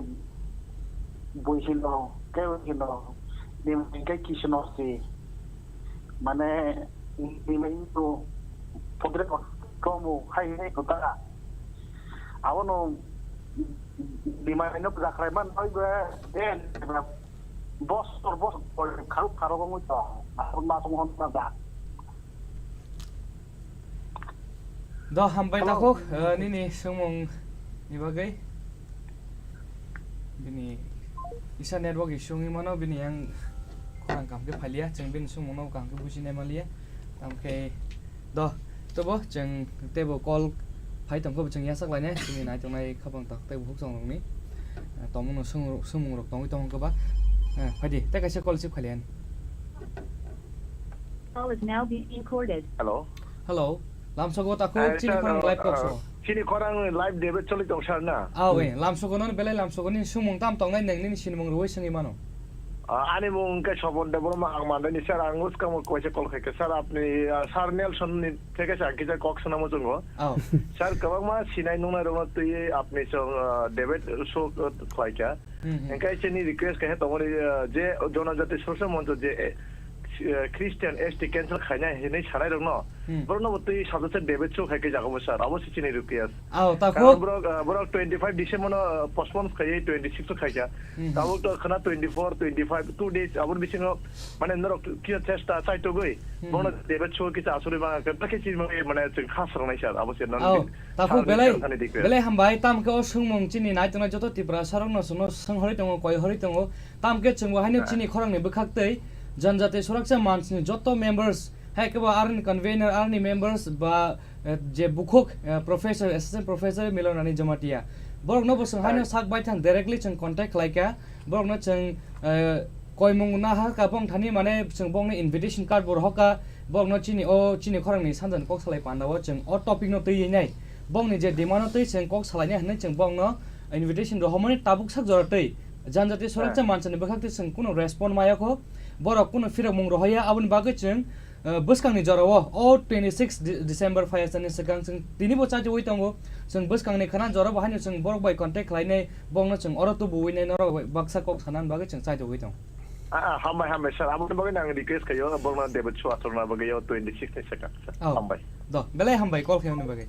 bui hino, ke hino, ni mai kai Kishno si. Mane, ni mai to podre ko, komu hai hai ko ta. Abono ni mai no jakrai man oi be, den, bos, bos, kharuk, kharuk, ko to. Abono ma song hon ta. Do, hambai. Hello. Takhuk, eh, nini swngmung ni bagwi. Bini kisa network issue wngwi mano, bini yang khorang kaham khe phailiya, chwng bini swngmung no kaham khe buji nai manliya. Tamkhe do, tobo chwng teibo call phai tongkho, chwng yasak lainai, chwngni nai tongnai khabang tak teibo huk chongrokni, eh, tongmungno swng-, swngmung rok tongwi tongo kwbak. Eh, phaidi, tei kaisa call receive khailiya. Call is now being recorded. Hello. Hello. Lamsogo takhuk. Eh, chini sir, khorang live talk, uh, show. Chini khorang live debate choli tong sir na? Aw, eh, lamsogo non belai lamsogo nini swngmung tam tongnai nwng nini sinimung rwui swngwi mano. Ah, ani mung wngkha Sobon Debbarma, ang Mandai ni sir, ang uskang kaisa call khaikha sir, apni, ah, sir Nelson ni theke sa kisa kok swnamo chwngo. Aw. Sir, kwbangma sinai nungnai rokno twi apni chwng, ah, debate show, ah, khlaikha. Hmm, hmm. Hingke chini request kaisa tongo, eh, je Jonojati Social Moncho je, eh, eh, Christian S T cancel khaina hinwi sanai rokno, hmm, borokno bo twi sabjak debate show khai khe jago bo sir, abo se chini request. Aw, ta karon khuk. Borok, eh, borok twenty five December no, eh, postpone khaiwi twenty six o khaikha. Hmm, hmm. Tabuk to khana twenty four, twenty five, two days, aboni bisingo mane norok kisa chesta chaitogwi, hmm, bono debate show kisa asuri manga khe, ta khe chini mane chwng kha srwngnai sir, abo se non. Aw. Takhuk belai, belai hambai, tamo khe o swngmung chini naitongnai joto Tiprasa rokno chwngno swng horwi tongo, koi horwi tongo. Tamo khe chwngbo haino chini khorangni bwkhak tei Janjati Surakcha Manchni joto members, hai khe bo aroni convener, aroni members ba, eh, je bukhuk, eh, professor, assistant professor Milan Rani Jamatia. Borokno bo chwng haino sak baithang directly chwng contact khlaikha. Borokno chwng, eh, koimung naharkha bongthani, mane chwng bongni invitation card bo rohorkha, borokno chini o chini khorangni sanjani kok salai pandao chwng o topic no twiwi nai, bongni je demand no twi chwng kok salainai hinwi chwng bongno invitation rohormani tabuk sak jora twi Janjati Surakcha Manchani bwkhak twi chwng kunu respond mayakho, borok kunu phirokmung rohoya, aboni bagwi chwng Eh, bwskangni jorao o twenty six Di-, December phaiya sani swkang chwng tinibo chaitogwi tongo. Chwng bwskangni khna jorao bo haino chwng borok bai contact khlainai, bongno chwng oro tubuwi nai, norok bai baksa kok sanani bagwi chwng chaitogwi tongo. Ah, ah, hambai, hambai, sir. Aboni bagwi ang request khaio, borokno debate show atorna bagwi o twenty six ni swkang, sir. Oh. Hambai. Do, belai hambai call khaimani bagwi.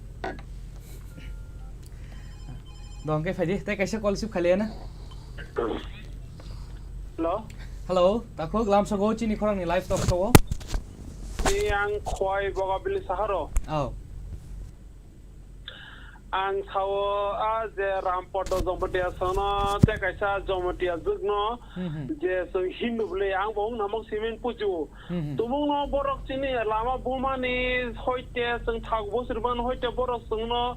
Do, hwnkhe phaidi, tei kaisa call receive khailiya na? Hello. Hello, takhuk lamsogo chini khorangni live talk show o. Ni ang Khwai Bogabili saharo. Oh. Ang sao a je Rampada Jamatia sono te kaisa Jamatia jwkno Hmm, hmm. je chwng Hindu bwle ang bo wng namok simin puju. Hmm, hmm. Tumungno borok chini lama bumani hoite chwng thak bosrwmani hoite borok chwngno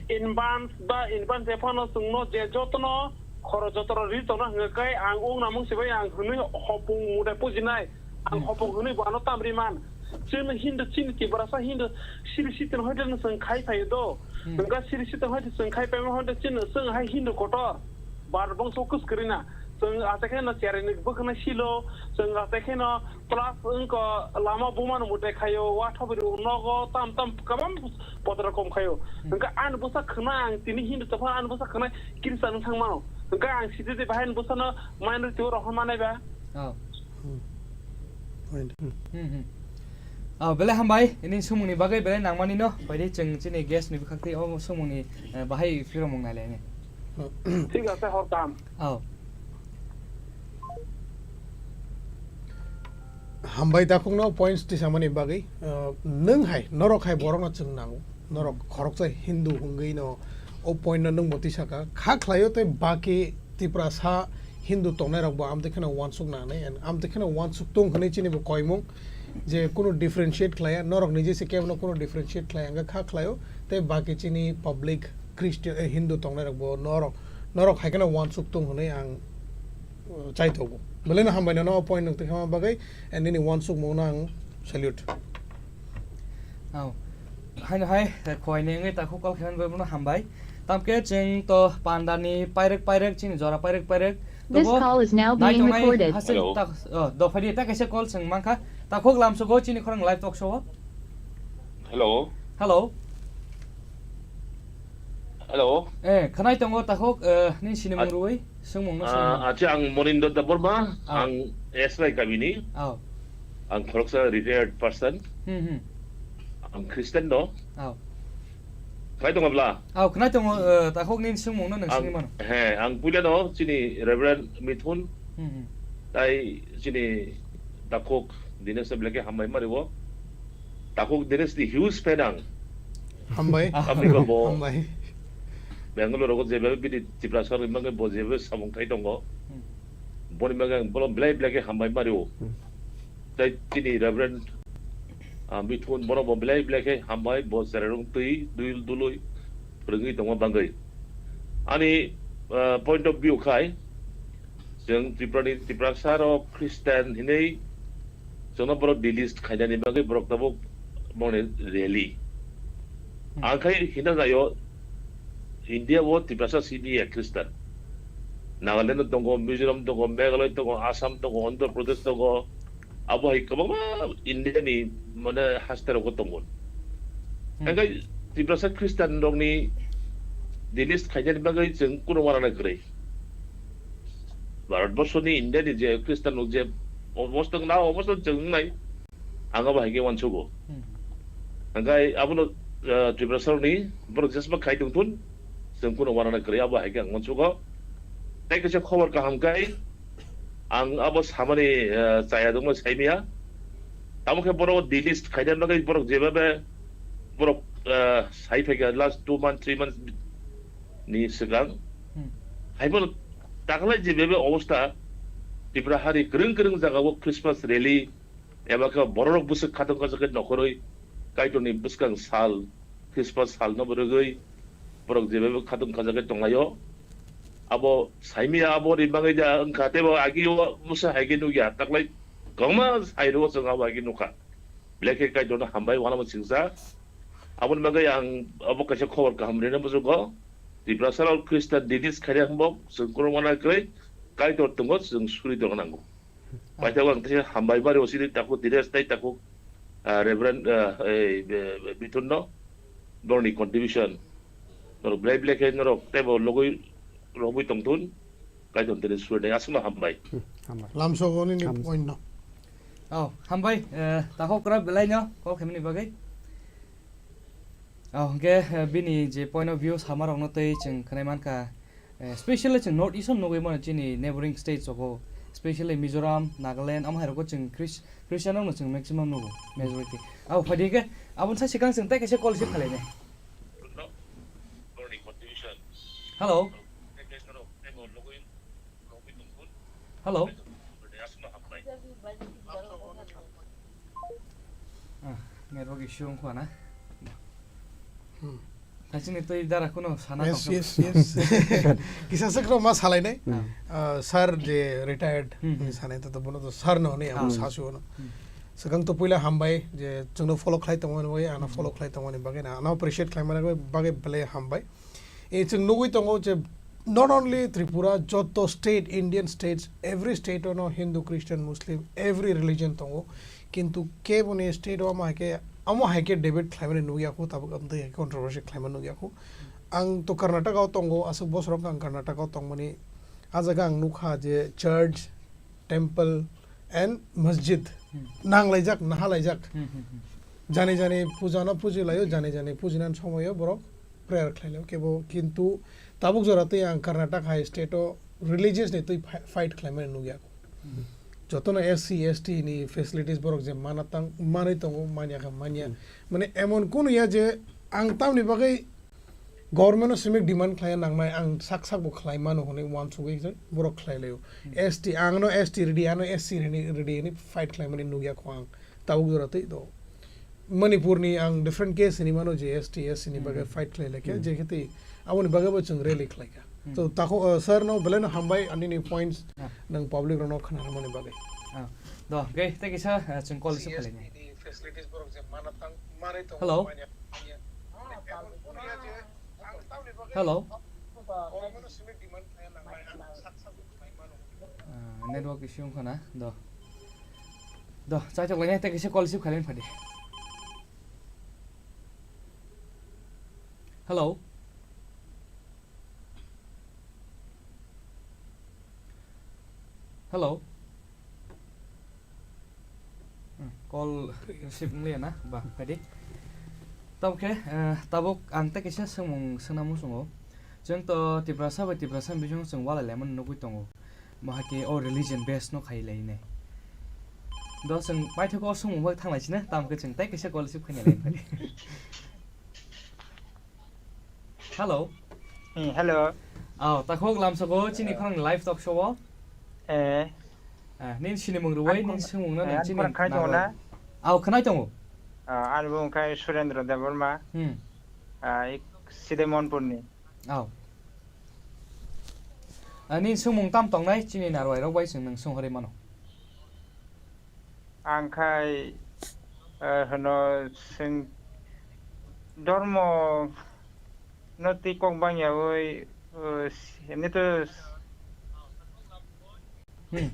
advance ba advance ephano chwngno je jotono khoro jotoro ri tongna hwnkhe kai ang wng namung sibai ang hwnwi hopung mutai pujinai. Ang Hmm. hopung hwnwi bo ano tamri man. Chini Hindu chini Tiprasa Hindu siri sitin hoite no chwng khai phaio do. Hmm. Hwnkhe siri sitin hoite chwng khai paima hoite chini chwng hai Hindu kotor. Bar bongso kwskwrwina. Chwng achai kheno cherai ni bwkhwna silo, chwng achai kheno plus wngkha lama bumano mutai khaio, wathabri nogo tam tam kwbang potra kom khaio. Hmm. Hwnkhe ani bwsa khna ang tini Hindu tongphano ani bwsa khna kirsa wng thang mano. Hwnkhe ang sidi de bahai ani bwsano minority o rohor manai ba. Oh. Hmm. Point. Hmm. Hmm, hmm. Oh, belai hambai, ini sumungni bagwi belai nangmani no, bai de chwng chini guest ni bwkhak tei o sumungni, eh, bahai phiromung nai lai ni. Thik ase, hor kam. Oh. Hambai takhukno points tisamani bagwi, uh, nwng hai, norok hai borokno chwng nango. Norok khoroksa Hindu hwngwi no O point no nwng bo twi saka, kha khlaio tei baki Tiprasa Hindu tongnai rok bo amtwi kheno uansuk nanai, and amtwi kheno uansuk tong hwnwi chini bo koimung je kunu differentiate khlaiya, norok niji se kebo no kunu differentiate khlaiya, hwnkhe kha khlaio tei baki chini public Christian, eh, Hindu tongnai rok bo norok, norok hai kheno uansuk tong hwnwi ang, uh, chai tongo. Belai no hambai nono o point nwng twi khama bagwi, and nini uansukmung no ang salute. Au. Haino hai, eh, khowai ni wngwi takhuk call khaimani bagwi bono hambai. Tamkhe chwng to panda ni pairek pairek, chini jora pairek pairek. This call is now being recorded. Hasik Hello. Tak, oh, dophai di, tak kaisa call chwng mankha. Takhuk lamsogo chini khorang live talk show o. Hello. Hello. Hello. Eh, khanai tongo takhuk, eh, nini sinimung Ach-, rwui, swngmung no ah, swngmung. Acha ang Monindo Debbarma, Ah. ang S Y kabini. Oh. Ang khoroksa retired person. Hmm, hmm. Ang Christian no. Oh. Khai tongo bla? Oh, khnai tongo, eh, takhuk nini swngmung no nang Ang, swngwi mano. He, ang puila no chini Reverend Mithun. Hmm, hmm. Tai chini takhuk Dinesh belai khe hambai mari o. Takhuk Dinesh ni huge fan ang. Hambai. Aboni bo Hambai. Bangalore rogo jebe bini Tiprasa rwmani bo jebe samung khai tongo. Hmm. Boni bagwi ang bono belai belai khe hambai mari o. Hmm. Tai chini Reverend, ah, Mithun bono bo belai belai khe hambai bo chererong twi dui dului phwrwngwi tongma bagwi. Ani, ah, point of view khai, chwng Tripura ni, Tiprasa rok Christian hinwi chwngno borok delist khainani bagwi borok tabuk bongni rally. Hmm. Ang khai hina jaio India o Tiprasa simi ya Christian. Nagaland tongo, Mizoram tongo, Meghalaya tongo, Assam tongo, Andhra Pradesh tongo. Abo hai kwbangma India ni mane haste rogo tongo. Hmm. Ang khai Tiprasa Christian rokni delist khainani bagwi chwng kuno warana kwrwi. Bharat borsoni India ni je Christian rok je obosta na obosta chwng nai. Ang abo hai khe uansukgo. Hmm. Hingkhe abono, eh, Tiprasa rokni borok jesma khai tongthun, chwng kuno uanana kwrwi, abo hai khe ang uansukgo. Tei kaisa khobor kaham khai, ang abo samani, eh, chaya dongma saimaya. Tamo khe borok delist khaina bagwi borok jebabe borok, eh, sai phaikha last two months, three months ni swkang. Hmm. Haiphano taklai jebabe obosta Tripura hari kwrwng kwrwng jagao Christmas rally, eba khe bororok bwswk khatungkha jagwi nokhorwi Kaitorni bwskang sal, Christmas salno bo rwgwi borok jebabe khatungkha jagwi tonglaio. Abo saimaya abo rimangwi da wngkha, teibo agio bwsa hai khe nukya, taklai kwbangma sairwo chwng abo hai khe nukha. Belai khe Kaitorno hambai uanama singsa. Aboni bagwi ang abo kaisa khobor kaham rina muchungo. Tiprasa rok Christian delist khaina hwnbo chwng kwrwngma nai kwrwi Kaitor tongo, chwng suri tongna nango. Paithago ang teisa hambai mari o sini takhuk Dinesh tei takhuk, ah, Reverend, ah, ei, be-, be-, Mithun no, borokni contribution. Norok belai belai khe norok teibo logoi, logoi tongthun, Kaitor tini suri nai aswkno hambai. Hmm, hambai. Lamsogo nini Ham- point no. Oh, hambai, eh, takhuk kwrak belai no, kok hemni bagwi. Oh, hwnkhe, eh, bini je point of view sama rokno tei chwng khwnai mankha, eh, specially chwng North East o nugwi mano chini neighboring states rogo, specially Mizoram, Nagaland, amo hai rogo chwng Chris-, Christian rokno chwng maximum nugo, majority. Abo phaidi khe, aboni sai swkang chwng tei kaisa call receive khlainai. Hello. Hello. Ah, network issue wngkha na? Hmm. Thaisini twi dara kheno sana Yes, tongkha. Yes, yes. Kisa se kheno ma salainai. Hmm. Ah, sir je retired Hmm, hmm. sanai to, to bono to sir no ni abo Hmm. sasu no. Hmm. Swkang to puila hambai je chwngno follow khlai tongmani bagwi, ano Hmm. follow khlai tongmani bagwi, ano appreciate khlaimani bagwi belai hambai. E chwng nugwi tongo je not only Tripura, joto state, Indian states, every state ono Hindu, Christian, Muslim, every religion tongo. Kintu keboni state o amo hai khe, amo hai khe debate khlaimani nugya khu, tabuk amtwi hai khe controversy khlaimani nugya khu. Ang to Karnataka o tongo, aswk bosor wngkha ang Karnataka o tongmani. A jaga ang nukha je church, temple and masjid Hmm. nanglaijak, nahalaijak. Hmm, hmm, hmm. Jani jani puja no pujilaio, jani jani pujinani somoyo borok prayer khlailio kebo, kintu tabuk jora twi ang Karnataka hai state o religious ni twi fi-, fight khlaimani nukya. Hmm. Jotono S C, S T ni facilities borok je mana tang, manwi tongo, manya kha manya. Hmm. Mane emon kunu ya je ang tamni bagwi Government no simi demand khlai nangnai, ang sak sak bo khlai mano hwnwi uansugwi se borok khlai laio. Hmm. S T, ang no S T ridi, ano S C ridi, ridi hwnwi fight khlai mani nukya kho ang. Tabuk jora tei do. Manipur ni ang different case ni mano je S T, S C ni bagwi Hmm. fight khlai laikha, Hmm. je khe tei aboni bagwi bo chwng rally khlai kha. Hmm. To tako, uh, sir no belai no hambai ani ni points Ah. nang public rok no khna mani bagwi. Ah. Do, ge, tei kisa, uh, chwng call receive khlai ni. Hello. Hello. Ah, network issue wngkha na? Do. Do, chaitok lainai tei kisa call receive khailai phadi. Hello. Hello. Hmm, call receive wngya na? Ba, phadi. Tamo khe, eh, tabuk ang tei kaisa swngmung swngna muchungo. Chwng to Tiprasa bai Tiprasa ni bising chwng walai laimani nugwi tongo. Bahai khe o religion base no khai lainai. Do chwng paithak o swngmung bai thang lai sina, tamo khe chwng tei kaisa call receive khaina lai phadi. Hello. Hmm, hello. Oh, takhuk lamsoko chini khorang live talk show o. Eh. Ah, nini sinimung rwui, ani nini khorang, swngmung no eh, nang ani chini khorang khai tongo nangwi. Na? Oh, khnai tongo. Ah, ani bung khai Surendra Debbarma. Hmm. Ah, ik Sidemonpur ni. Oh. Ah, nini swngmung tam tongnai chini narwai rok bai chwng nang swng hori mano. Ang khai, eh, hwno chwng dormo no twi kok bangyaui, eh, emni to, Hmm.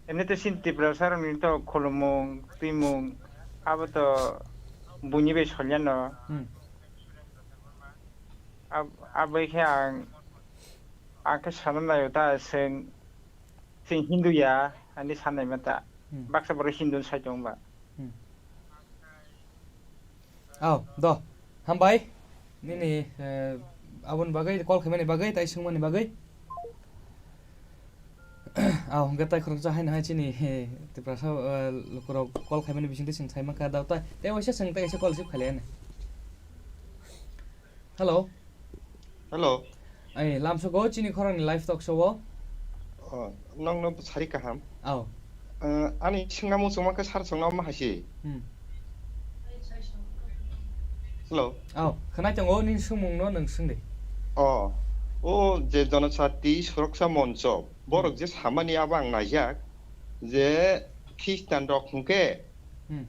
Emni to chini Tiprasa rokni to khulumung, twimung, abo to buini bai solyano. Hmm. Ab-, aboi khe ang, ang khe sana naio ta chwng, chwng Hindu ya, ani sanai mata. Hmm. Baksa borok Hindu sai tongo ba. Hmm. Oh, do. Hambai. Nini, eh, aboni bagwi, call khaimani bagwi, tai swngmani bagwi. Oh, hwnkhe tai khoroksa haino hai chini, eh, Tiprasa, eh, lukurok call khaimani bisingtwi chwng sai mankha da tai. Tei waisa chwng tei kaisa call receive khailaiya. Hello. Hello. Ai, lamsoko chini khorangni live talk show o. Oh, nokno sari kaham. Ao. Eh, ani swngna muchungma khe sar songna ma hai se. Hmm. Hello. Ao, khwnai tongo, nini swngmungno nwng swng di. Oh, o je Jonojati Suroksha Moncho, borok Hmm. je samani abo ang naijak, je Christian rok hwnkhe Hmm.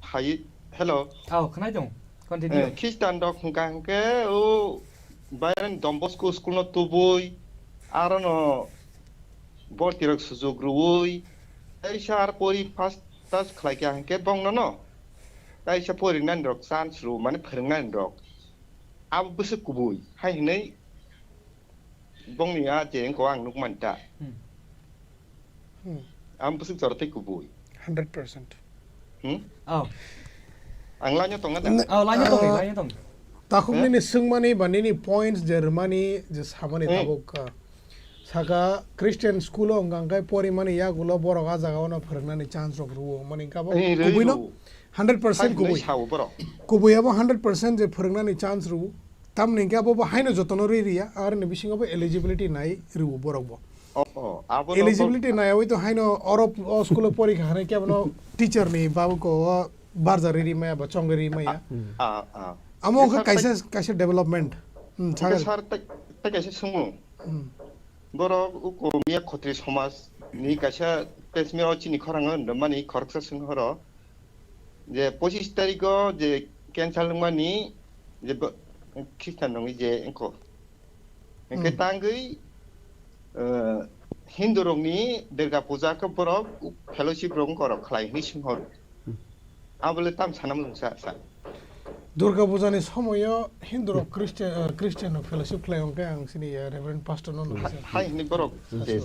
phai, hello. Ao, khwnai tongo. Continue. Eh, Christian rok hwnkha hwnkhe o Bayern Don Bosco school no tubui, aro no borti rok sujuk rwui, teisa ar pori first class khlai kha hwnkhe bongno no teisa poringnani rok chance rw, mane phwrwngnani rok. Abo bwswk kubui, hai hwnwi bongni a je wngkha ang nukmani ta. Hmm. Hmm. Ang bwswk jora tei kubui. Hundred percent. Hmm? Oh. Ang line-o tongna da? N-, oh, line-o tongdi, ah, line-o tongdi. Takhuk eh? Nini swngmani ba nini points je rwmani je samani eh? Tabuk, ah, saka Christian school-o wngkha hwnkhe porimani yagulo borok a jagao no phwrwngnani chance rok rwo. Mani hwnkhe abo eh, kubui no rwo. Hundred percent hai hwnwi kubui. Sao borok. Kubui abo hundred percent je phwrwngnani chance rwo. Tamni hwnkhe abo bo haino jotono rwi riya, aroni bisingo bo eligibility nai rwo borok bo. Oh, oh, abo no eligibility bo naiyawi to haino oro o school o porikha hwnwi khe abono teacher ni babuko o barja riri maya ba chongwi ri maya. Ah, ah, ah. Amo wngkha kaisa, kaisa development. Hmm, sir, tai, tai kaisa swngmung. Hmm. Borok uko miya khotri somaj ni kaisa press meet o chini khorang o hwnmani khoroksa swng horo. Je pochis tarikh o je cancel wngmani je bo-, Christian rokni je wngkho. Hwnkhe hmm. Tangwi, eh, Hindu rokni Durga Puja khe borok fellowship rok wngkha rok khlai hwnwi swng horo. Hmm. Abole tam sana mungsa sa. Durga Puja ni somoyo Hindu rok Christian, eh, Christian rok fellowship khlai hwnkhe ang sini, eh, Reverend Pastor no nungsa. Hai hwnwi borok je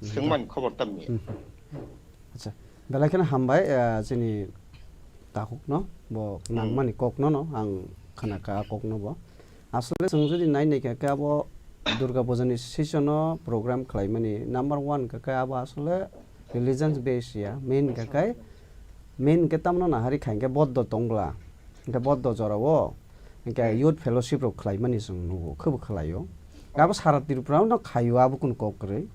swngmani khobor tamni. Hmm. Acha, belai kheno hambai, ah, chini takhukno, bo hmm. Nangmani kokno no ang khna kha a kokno bo. Asole chwng jodi nai naikha khe abo Durga Puja ni season o program khlaimani number one kha khe abo asole religions base ya, main kha khe, main khe tamno nahari kha hinkhe boddo tong bwla, hinkhe boddo jora o Hwnkhe youth fellowship rok khlaimani chwng nugo, khebo khlaio. Abo sara Tripura no khaio, abo kunu kok kwrwi.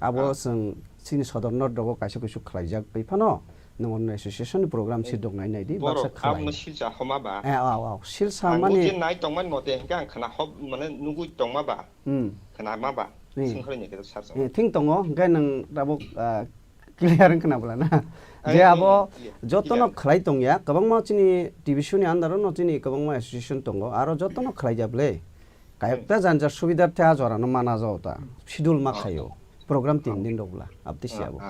Abo chwng chini sodor north rogo kaisa kuisu khlaijak twi phano, nwng association ni program si dok nai nai di, baksa khlai. Borok abno silsa homa ba? Eh, aw, aw, silsa mani je nai tongmani mote hwnkhe ang khna hop, mane nugui tongma ba? Hmm. Khna ma ba? Hmm. Sing khoroi ni khe sar. Eh, thing tongo, hwnkhe nwng tabuk, ah, clear wngkha na bwla na? Je abo jotono khlai tongya, kwbangma chini T V C ni under no chini kwbangma association tongo, aro jotono khlai jable. Kayokta janja subidar the a jora no mana jao ta. Schedule ma khaio. Program tin din rok bwla. Abtwi si abo.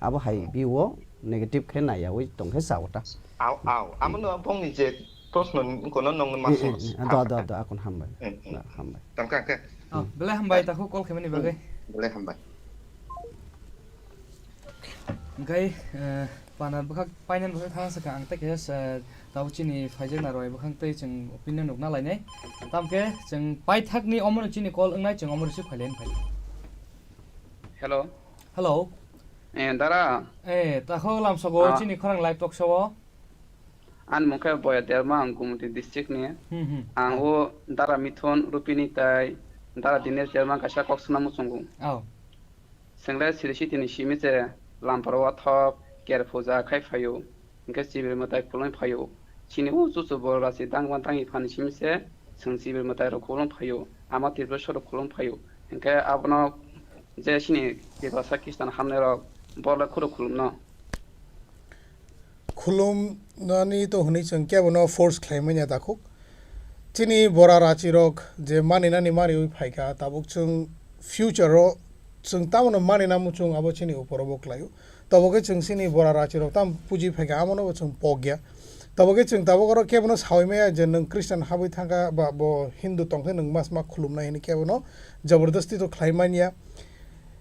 Abo hai biwo negative khe naiyawi tong khe sao ta. Aw, aw. Amo no bongni je proshno ni kono nong ma sung. Da, da, da, akon hambai. Da, hambai. Tangka khe. Oh, belai hambai, takhuk call khaimani bagwi. Belai hambai. Hwnkhe, eh, pana bwkhak, painani bwkhak thang sakha ang tei kaisa, eh, tabuk chini phaijak narwai bwkhak tei chwng opinion rwkna lainai. Tamkhe chwng paithakni omono chini call wngnai, chwng omo receive khailaiani phai. Hello. Hello. Eh, dara. Eh, takhuk lamsogo chini khorang live talk show o. Ani mung khe Boya Derma, ang Gumoti district ni. Hmm, hmm. Ang o Dara Mithun Rupini tai Dara Dinesh Derma kaisa kok suna muchungo. Oh. Sengle siri siti ni simi se lamparo wathok ker puja khai phaio. Hingke chibiri mwtai khulumwi phaio. Chini o chuchu boro rasi dangma dangi phani simi se chwng chibiri mwtai rok khulum phaio. Ama Tripura rok khulum phaio. Hingke abono je chini Tiprasa Khristan hamnai rok borok khuro khulumno. Khulumnani to hwnwi chwng kebono force khlai manya takhuk. Chini bora rachirok je maninani mariwi phaikha, tabuk chwng future-o chwng tamono manina muchung abo chini uporo bo khlaio. Tabukhe chwng chini bora rachirok tam puji phaikha, amono bo chwng pokya. Tabukhe chwng tabuk oro kebono sawi maya je nwng Christian habwi thangkha ba bo Hindu tongkhe nwng mas ma khulumnai hwnwi kebono jabardasti to khlai manya.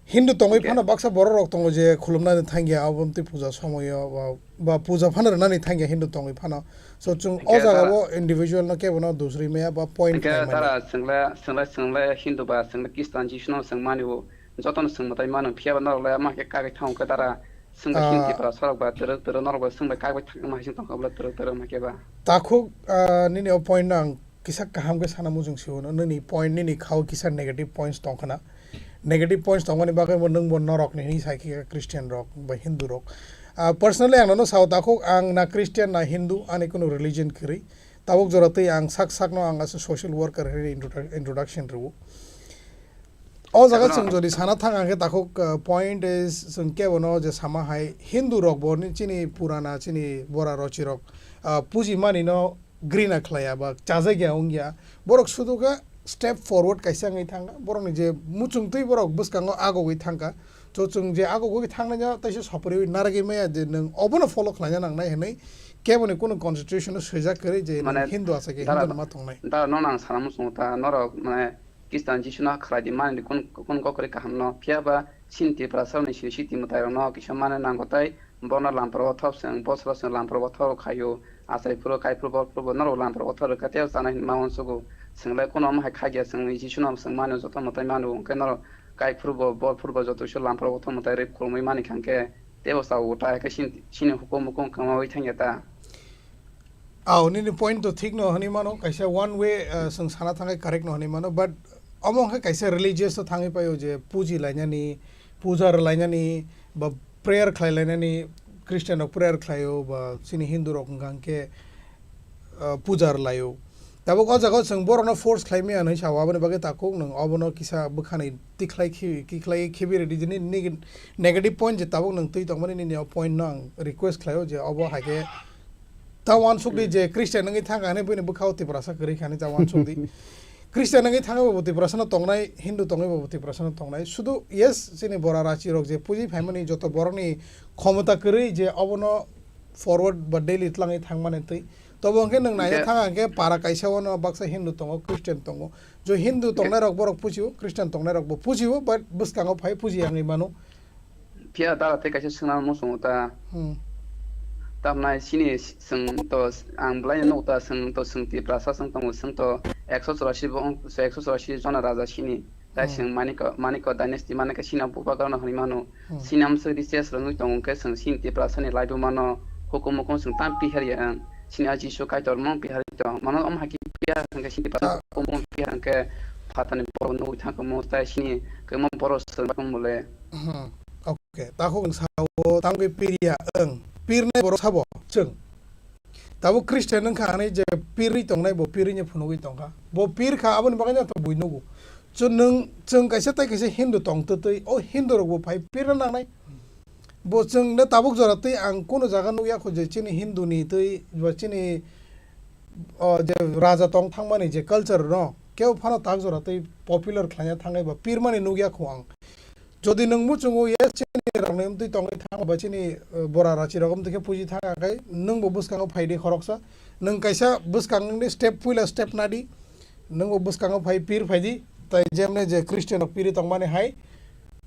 Hindu tongwi phano baksa borok rok tongo je khulumnani thangya, abo twi puja somoyo ba, ba puja phano rwnani thangya Hindu tongwi phano. So chwng o jaga o individual no kebono dusri maya ba point khlai maya. Tara chwngle, chwngle, chwngle Hindu ba chwngle Christian Jisu no chwng mani o, joto no chwng mwtai mano, phiya ba norok le ama khe kagwi thango khe dara chwng ba Hindi ba sorok ba twrwk twrwk norok ba chwng bai kagwi thangma hai chwng tongkha bwle twrwk twrwk ma khe ba. Takhuk, ah, nini o point no ang kisa kaham khe sana muchung sio no, nini point, nini khao kisa negative points tongkhana. Negative points tongmani bagwi bo nwng bo norok ni hinwi sai khe Christian rok ba Hindu rok. Ah, personally ang nono sao takhuk, ang na Christian na Hindu, ani kunu religion kwrwi. Tabuk jora twi ang sak sak no ang asa social worker hinwi introdu-, introduction rwo. O jaga chwng jodi sana thang ang khe takhuk, ah, point is chwng kebono je sama hai Hindu rok bo ni chini purana chini bora rochi rok, ah, puji mani no grina khlaiya ba chajakya wngya, borok sudu khe step forward kaisa wngwi thangkha, borokni je muchungtwi borok bwskango agogwi thangkha. So chwng je agogwi thangnaino teisa soporiwi narwgwi maya je nwng obono follow khlaina nangnai hwnwi keboni kunu constitution-o swijak kwrwi je nwng Hindu asa khe Hindu-no ma tongnai. Dara nono ang sana muchungo ta, norok mane Khristan Jisu no khlai di mani di kun, kun kok kwrwi kaham no. Phiya ba chini Tiprasa ni siri siti mwtai rok no kisa mani nango tai bono lampro o thop se, bosoro se lampro o thop khaio. Achai phuru, kai phuru, bor phuru bo norok lampro o thop rwkha tei o chana hinwi ma uansugo. Chwng le kono omo hai khagya, chwng Jisu no chwng mani joto mwtai mano, hwnkhe norok kai phuru bo, bor phuru bo joto kisa lampro o thop mwtai rwi khulumwi mani kha hwnkhe tei o chao ta hai khe chini, chini hukum mukhung kwmawi thangya ta. Aw, nini point to thik no hwnwi mano, kaisa one way, uh, chwng sana thangkhe correct no hwnwi mano, but omo hwnkhe kaisa religious to thangwi paio je puji lainani, puja rwlainani, ba prayer khlai lainani, Christian rok prayer khlaio, ba chini Hindu rok hwnkha hwnkhe, uh, puja rwlaio. Tabuk o jaga o chwng borokno force khlai maya hwnwi sao, aboni bagwi takhuk nwng obono kisa bwkhani tikhlai khi-, tikhlai khibi rwdi, nini neg-, negative point je tabuk nwng twi tongmani nini o point no ang request khlaio je obo hai khe Ta uansuk di je Christian wngwi thangkha hwnwi buini bwkhao Tiprasa kwrwi kha hwnwi ta uansuk di. Christian wngwi thangwi bo Tiprasano tongnai, Hindu tongwi bo Tiprasano tongnai. Sudu yes, chini bora rachi rok je puji phaimani joto borokni khomota kwrwi je obono forward ba daily tlangwi thangmani twi. Tobo hwnkhe nwng naina thang hwnkhe para kaisa o no baksa Hindu tongo, Christian tongo. Jo Hindu tongnai rok borok puji o, Christian tongnai rok bo puji o, but bwskango phai puji ya wngwi mano. Phiya dara tei kaisa swngna muchungo ta. Hmm. Tamnai chini chwng to ang belai no nugo ta, chwng to chwng Tiprasa chwng tongo, chwng to ekso chorasi bo, ekso chorasi jona raja chini. Tai chwng Maniko, Maniko dynasty, Maniko chini bubagra no hwnwi mano. Hmm. Chini amswk di chess rwngwi tongo, hwnkhe chwng chini Tiprasa ni laibuma no hukum mukum chwng tam pihar ya ang. Chini a Jisu Kaitor mung pihar tong. Mano om haki piya hwnkhe sini pasa Ah. Kumbung piya hwnkhe phatani borok nugwi thangkha mo tai sini kwma borok swrwng bakung bole. Hmm. Okay, takhuk ang sao tangwi piriya ang pirnai borok sabo chwng. Tabuk Christian wngkha hinwi je pirwi tongnai bo pirwini phunugwi tongkha. Bo pirkha aboni bagwi no to bui nugo. Chwng nwng chwng kaisa tai kaisa Hindu tongtwtwi o Hindu rokbo phai pirna nangnai. Bo chwng de tabuk jora twi ang kunu jaga nukya kho je chini Hindu ni twi ba chini, o, je raja tong thangmani je culture no kebo phano tak jora twi popular khlaina thangnai ba pirmani nukya kho ang. Jodi nwng muchungo yes chini rokni wngtwi tongwi thang ba chini, o, bora rachi rok wngtwi khe puji thang khe nwng bo bwskango phai di khoroksa. Nwng kaisa bwskang wngdi step puila step nadi. Nwng bo bwskango phai pir phai di. Tai jemne je Christian rok piri tongmani hai.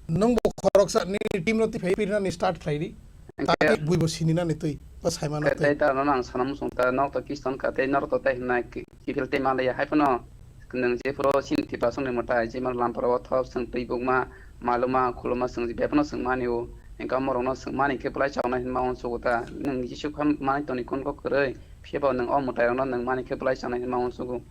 Nwng bo khoroksa nini team no twi phai pirnani start khlai di. Hwnkhe Taki bui bo sini nani twi ba sai mano twi. Tei ta no ang sana muchung ta nok to Christian ka tei norok to tei hwnna ki kifil tei malaya hai phano nwng je phoro chini Tiprasongni mwtai je mano lampara o thop chwng twi bukma maluma khuluma chwng je bebano chwng mani o hwnkhe omorokno chwng mani khe belai chawnai hwnma uansugo ta nwng Jisu kha mani toni kon kok kwrwi phiyaba nwng o mwtairokno nwng mani khe belai chawnai hwnma uansugo.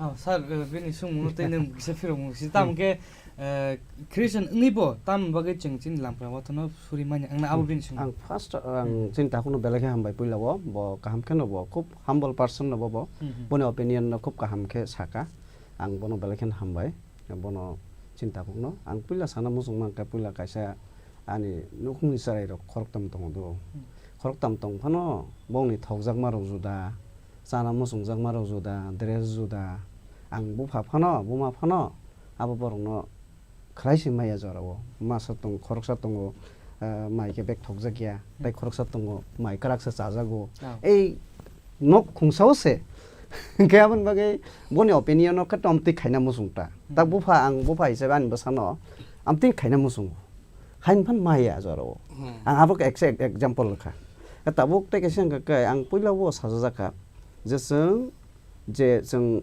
Oh, sir, eh, bini sungmungno tei nwng kisa phirokmung si tamo khe, eh, Christian wngwi bo tamni bagwi chwng chini lampra wathono suri manya wngna abo bini sungmung. Ang first, ang chini takhukno belai khe hambai puila o, bo kaham kheno bo khub humble person no bo bo. Hmm, hmm. Boni opinion no khub kaham khe saka. Ang bono belai kheno hambai. Bono chini takhukno ang puila sana muchung mankha puila kaisa ani nukhungni chwrairok khoroktham tongo do. Hmm. Khoroktham tong phano bongni thokjakmarok juda. Chana muchungjakmarok juda, dress juda. Ang bupha phano, buma phano abo borokno khlai se maya jorao. Masa tongo, khoroksa tongo, ah, mai khe bek thokjakya, tei khoroksa tongo, mai kwraksa chajago. Oh. Ei nok khungsao se. Hwnkhe aboni bagwi boni opinion-o khe tomtwi khaina muchungta. Tak bupha, ang bupha hisabe ani bwsano amtwi khaina muchungo. Haini phan maya jorao. Hmm. Ang abo khe eksa example rwkha. Tabuk tei kaisa wngkha khe ang puila o sajajak kha je chwng, je chwng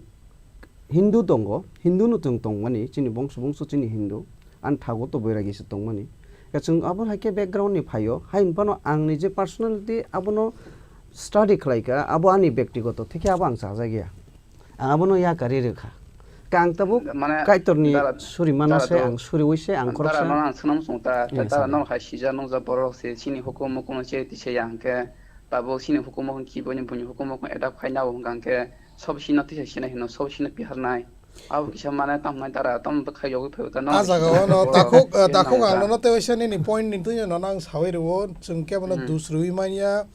Hindu tongo, Hindu no chwng tongmani, chini bongso bongso chini Hindu, ani thago to Bairagi se tongmani. Khe chwng abo hai khe background ni phaio, haini phano ang ni je personality abono study khlai kha, abo ani bektigoto, thikhe abo ang chajak ya. Ang abono yakari rwkha. Khe ang tabuk mane Kaitorni dara, suri mano dara se, do, ang suriwi se, ang khoroksa. Dara no ang swnam sung ta, ta, Yes, dara sir. No hai sija nung ja borok se, chini hukumu kuno che tisa ya hwnkhe, tabuk chini hukumu hwnkhe boni, boni hukumu kuno adapt khai nao hwnkha hwnkhe, sob sino tisa sinai hino, sob sino piharnai. Abo kisa mane tamo nai dara, tamo bwkha yogwi phaibo ta, no Ah, jaga o no, takhuk, ah, takhuk ang nono tei waisa nini point ni twi nono ang sawi rwo, chwng kebo no Hmm. Dus rwi manya.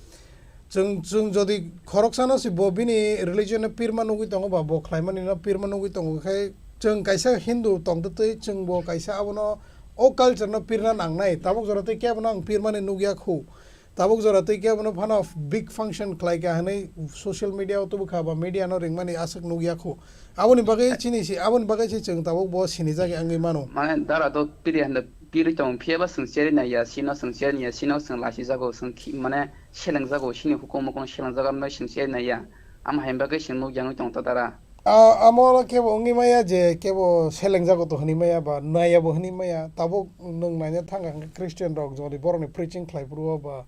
Chwng, chwng jodi khoroksano se bo bini religion no pirma nugwi tongo ba bo khlaimani no pirma nugwi tongo, khai chwng kaisa Hindu tongtwtwi chwng bo kaisa abono o culture no pirna nangnai. Tabuk jora tei kebo no ang pirmani nugya khu. Tabuk jora twi khe abono phano big function khlai kha hwnwi social media o tubu kha ba media no ringmani aswk nukya khu. Aboni bagwi chini si, aboni bagwi se chwng tabuk bo sinijak wngwi mano. Mane dara do piri hwnda piri tong phiya ba chwng cherwi naiya, sino chwng cherwi naiya, sino chwng lasijago, chwng khi-, mane selengjago, sini hukumu kono selengjago, amno chwng cherwi naiya. Am hai bagwi chwng nukya wngwi tong ta dara. A, amo kebo wngwi maya je kebo selengjago to hwnwi maya ba naiya bo hwnwi maya. Tabuk nwng naina thang kha hwnkhe Christian rok jodi borokni preaching khlai phuru o ba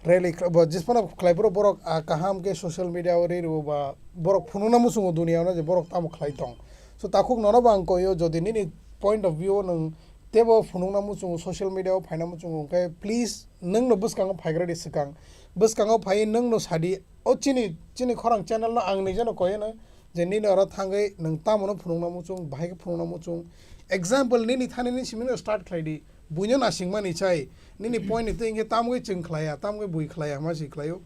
rally kh-, ba jisphano khlai phuru borok, a, kaham khe social media o rwi rwo ba borok phunukna muchungo dunia no je borok tamo khlai tong. So takhuk nono bo ang koi o jodi nini point of view o nwng tebo phunukna muchungo social media o phaina muchungo hwnkhe please nwng no bwskango phaigra di swkang. Bwskango phaiwi nwng no sadi o chini, chini khorang channel no ang nijeno koi o no. Je nini oro thangwi nwng tamo no phunukna muchung, bahai khe phunukna muchung. Example, nini thani ni simi no start khlai di. Buino nasingmani chai. Nini point ni twi hwnkhe tamgwi chwng khlaiya, tamgwi bui khlaiya, hwnma si khlaio.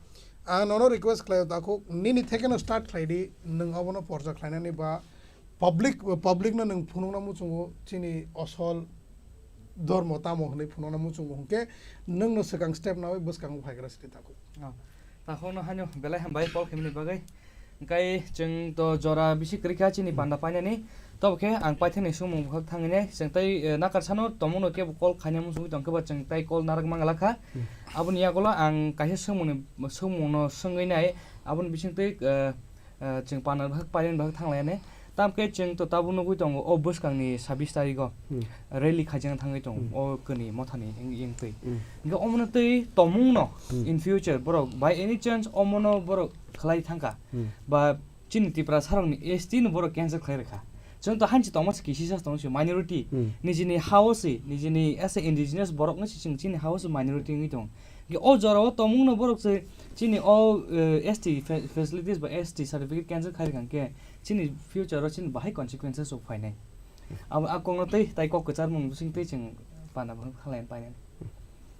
Ang nono request khlaio takhuk, nini theke no start khlai di, nwng obono porcha khlainani ba public, public no nwng phunukna muchungo chini osol dhormo tamo hwnwi phunukna muchungo hwnkhe nwng no swkang step nawi bwskango phaigra sidi takhuk. Oh. Takhukno haino belai hambai call khaimani bagwi. Hwnkhe chwng to jora bisi kwrwi kha chini panda painani. Tobo khe ang paithakni sumung bwkhak thangwi nai. Chwng tei, eh, nakarsano tongmungno kebo call khaina muchungwi tongkhe ba chwng tei call narak mangala kha. Hmm. Aboni yagulo ang kaisa sumungni, sumungno swngwi nai. Aboni bisingtwi, eh, eh, chwng panda bwkhak painani bwkhak thanglainai. Tamkhe chwng to tabuk nugwi tongo o bwskangni sabis tarigo, hmm, rally khaijak thangwi tongo, hmm, o kwnwi mothani wng-, wngtwi. Hmm. Hwnkhe omono twi tongmungno, hmm, in future borok by any chance omono borok khlai thangkha, hmm, ba Chini Tripura sarokni S T no borok cancel khlai rwkha. Chwng to hanchi tongma se kisisa tong se minority. Hmm. Nijini hao se, nijini as a indigenous borok no se chwng chini hao se minority wngwi tong. Ge o jora o tongmung no borok se chini o, eh, S T fa-, facilities ba S T certificate cancel khlai rwkha khe chini future o chini bahai consequences rok phainai. Abo a kongno tei, tai kok kwcharmung bising tei chwng pana bo khalai painani.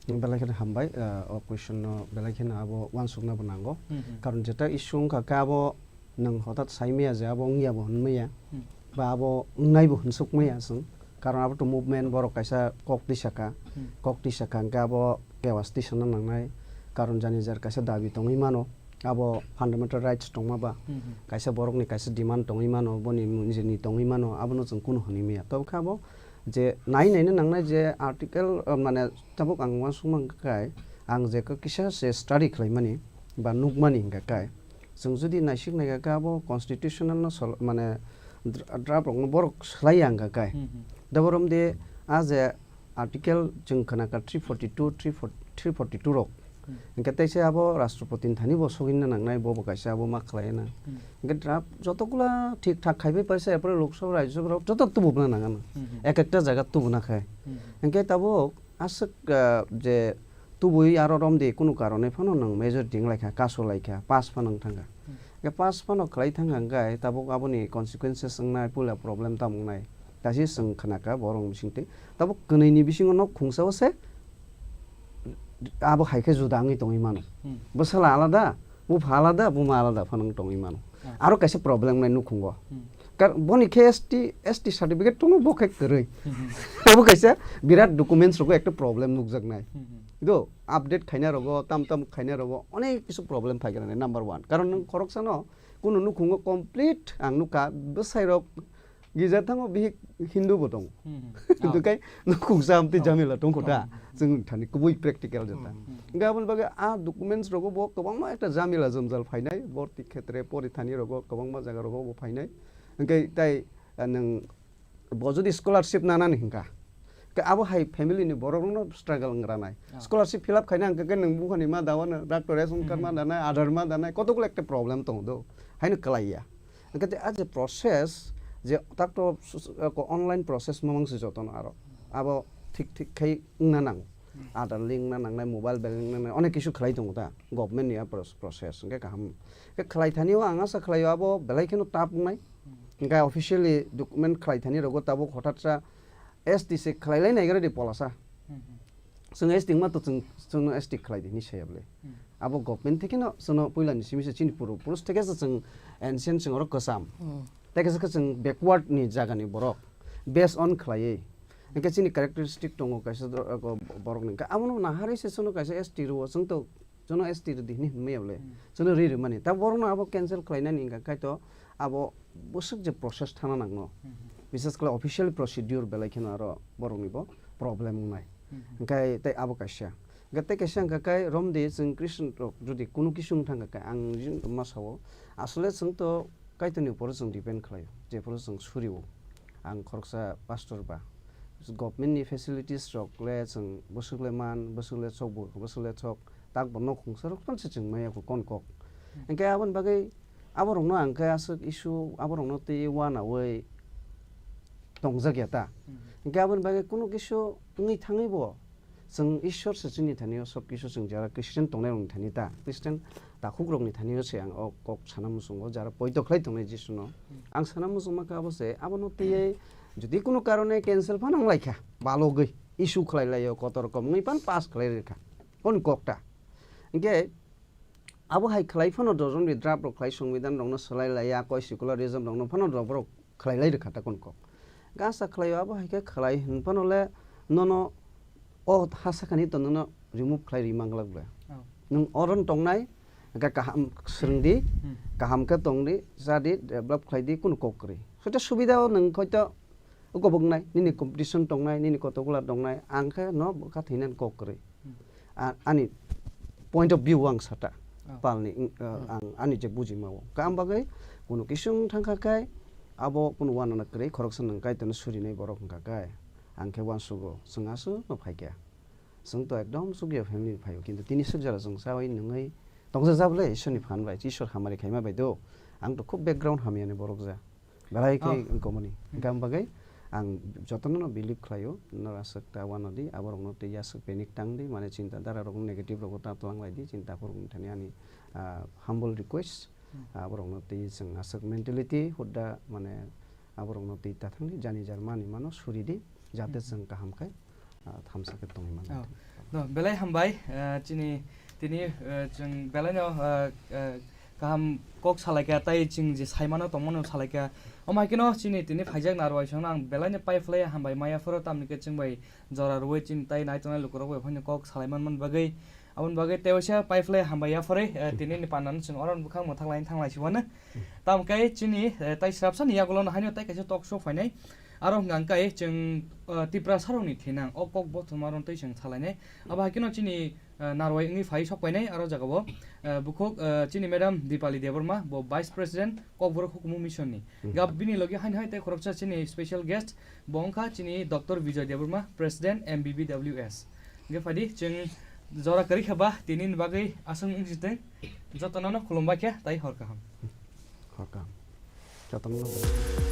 Belai kheno hambai, ah, o question no belai kheno abo uansukna bo nango. Hmm, hmm. Karon jeta issue wngkha khe abo nwng hotat sai maya je abo wngya bo hwn maya, hmm, ba abo wngnai bo hwnsuk maya chwng. Karon abo to movement borok kaisa kok tisa kha, hmm, kok tisa kha hwnkhe abo kewas tisana nangnai. Karon jani jar kaisa dabi tongwi mano. Abo fundamental rights tongma ba, hmm, hmm, kaisa borokni kaisa demand tongwi mano, boni nijini tongwi mano, abono chwng kunu hwnwi maya. Tobokhe abo je nai naina nangnai je article, uh, mane tabuk ang uansukma hwnkha khe, ang je kisa se study khlaimani ba nukmani hwnkha khe, chwng jodi naisik naikha khe abo constitutional no sol-, mane dra-, draft rokno borok swlaiya hwnkha khe. Hmm, hmm. Daborom de a je Article chwng khna kha three forty two, three forty, three forty two rok. Hmm. Hwnkhe teisa abo Rashtrapati ni thani bo sogwina nangnai, bo bo kaisa abo ma khlai na. Hmm. Hwnkhe draft joto gula thik thak khai bai paisa, erpore Lok Sabha, Rajya Sabha rok joto tububna nang ano. Hmm, hmm. Ek ekta jaga tubuna khai. Hmm. Hwnkhe tabuk aswk, ah, je tubui aro romdi kunu karone phano nwng majority wng lai kha, kasu lai kha, pass phano wng thang kha. Hmm. Hwnkhe pass phano khlai thang kha hwnkhe tabuk aboni consequences wngnai, puila problem tamo wngnai. Tasi chwng khna kha borok bisingtwi. Tabuk kwnwi ni bisingo nok khungsa o se abo hai khe juda wngwi tongwi mano. Hmm. Bwsala alada, bupha alada, buma alada phano wng tongwi mano. Hmm. Aro kaisa problem nai nukhungo. Hmm. Kar-, boni khe S T, S T certificate tongo, bo khe kwrwi. Hmm, hmm. Abo kaisa birat documents rogo ekta problem nukjaknai. Hmm, hmm. Do update khaina rogo, tam tam khaina rogo, onek kisu problem phai kha nai, number one. Karon nwng khoroksano kunu nukhungo complete ang nukha, bwsai rok gija thango bihik Hindu bo tongo. Hmm, hmm. Hindu ah, kai nukhung sa amtwi oh, jamila tongkho ta. Oh. Chwng thani kubui practical jeta. Hmm, hmm. Hwnkhe aboni bagwi a documents rogo bo kwbangma ekta jamila jwnjal phainai, borti khetre, porithani rogo kwbangma jaga rogo bo phainai. Hwnkhe tai, ah, nwng bo jodi scholarship nanani hwnkha, khe abo hai family ni borok rokno struggle wng ranai. Ah. Scholarship fill up khaina hwnkhe khe nwng bukhani ma dawa no, doctor ration card ma hmm, danai, Aadhaar ma danai, kotokgulo ekta problem tongo do. Haino kwlaiya. Hwnkhe te a je process, je takto s-, s-, ko online process mamang se jotono aro. Abo thik thik khai wngna nango. Hmm. Aadhaar link wngna nangnai, mobile bank wngna nangnai, onek kisu khlai tongo ta government ni a pros-, process, hwnkhe kaham. Khe khlai thani o ang asa khlai o abo belai kheno tough wngnai. Hmm. Hwnkhe officially document khlai thani rogo tabuk hothat sa S T se khlai lai nai gra di polasa. Hmm, hmm. Chwng S T wngma to chwng, chwngno S T khlai di hinwi saya bwle. Hmm. Abo government thekeno chwngno puila ni simi se chini puru-, purus theke se chwng ancient chwng oro kwcham. Hmm. Tei kaisa khe chwng backward ni jaga ni borok based on khlaiwi. Hwnkhe chini characteristic tongo kaisa do-, abo borok ni. Hwnkhe abono naharwi se chwngno kaisa S T rwo, chwng to jono S T rwdi hinwi hwnmaya bwle. Hmm. Jono ri rwmani. Ta borokno abo cancel khlainani hwnkha khe to abo bwswk je process thana nangno. Hmm. Bises khlai official procedure belai kheno aro borokni bo problem wngnai. Hmm. Hwnkhe tei abo kaisa. Hwnkhe tei kaisa hwnkha khe romdi chwng Christian rok jodi kunu kisu wng thangkha khe ang jin ma sao. Asole chwng to Kaitorni upor chwng depend khlaio. Jephuru chwng surio. Ang khoroksa pastor ba. Government ni facilities rok le chwng bwswk le man, bwswk le chok, bwswk le chok. Tak bo nok khungsa rok tong se chwng maya kho kon kok. Hmm. Hwnkhe aboni bagwi aborokno ang khe aswk issue aborokno twi uanaui tongjak ya ta. Hmm. Hwnkhe aboni bagwi kunu kisu wngwi thangwi bo chwng Ishwar se chini thani o sob kisu chwng jara Christian tongnai rokni thani ta. Christian takhuk rokni thani o se ang o kok sana muchungo jara poito khlai tongnai Jisu no. Hmm. Ang sana muchungma khe abo se abono twiwi jodi kunu karone cancel phano wng lai kha balogwi issue khlai lai o kotor kom wngwi pan pass khlai rwkha. Kon kok ta. Hwnkhe abo hai khlai phano dojon ni draft rok khlai, songbidhan rok no swlai lai ya, koi secularism rok no phano doborok khlai lai rwkha ta kon kok. Gasa khlai o abo hai khe khlai hwn phano le nono o ha sakani to nono remove khlai ri mang glak ble. Oh. Nwng oron tongnai, hwnkhe kaham swrwng di, hmm, kaham khe tong di, cha di, develop khlai di, kunu kok kwrwi. Hoito subida o nwng hoito Oko bo wngnai, nini competition tongnai, nini kotokgwla tongnai, ang khe no bwkha thwinani kok kwrwi. Hmm. A-, ani point of view ang sata, oh, palni, ang, hmm, ani je bujima o. Kam bagwi kunu kisu wng thangkha khe abo kunu uanana kwrwi, khoroksa nwng Kaitorno surinai borok wngkha khe, ang khe uansugo, chwng aswk no phai kha. Chwng to ekdom chukya family ni phaio, kintu tini swk jora chwng chaui nungwi tongsa jabole Ishwar ni phan bai, Ishwar hamari khaima bai do. Ang to khub background hamyani borok ja. Belai khe wngkomoni. Hwnkhe ang bagwi ang jotono no believe khlaio, nora aswk ta wanadi, aborokno twi aswk panic tangdi, mane chinta dara rok negative rogo ta twlang laidi, chinta phuru wngthani ani, ah, humble request. Aborokno twi chwng aswk mentality hudda mane aborokno twi ta thangdi, jani jar mani mano suridi, jate chwng kaham khai, ah, thamsa khe tongwi mano. Oh. No, belai hambai, ah, chini tini, ah, chwng belaino, ah, ah, kaham kok salaikha, tai chwng je saimano tongmano salaikha. Omo hai kheno chini tini phaijak narwai songno ang belaino paiphlai hambai maya phoro, tamni khe chwng bai jora rwui chini tai nai tongnai lukurok bai phaino kok salai manmani bagwi. Aboni bagwi tei waisa paiphlai hambai yapharwi, eh, tini ni pandano chwng oro bwkhak mwthak laina thang lai si wano. Tamo khe chini, eh, tai srapsa ni yagulo no haino tai kaisa talk show phainai. Aro hwnkha hwnkhe chwng, eh, Tiprasa rokni thinang o kok bothoma rok tei chwng salainai. Abo hai kheno chini, eh, narwai wngwi phai sok painai aro jagao, eh, bukhuk, eh, chini madam Dipali Debbarma, bo Vice President Kokborok Hukumu Mission ni. Gab bini logi haino hai tei khoroksa chini special guest, bo wngkha chini Doctor Bijoy Debbarma, President M B B W S. Hwnkhe phaidi chwng jora kwrwi khe ba tini ni bagwi aswk wng si thung. Jotono no khulumbai khe tai hor kaham. Hor kaham. Jotono no.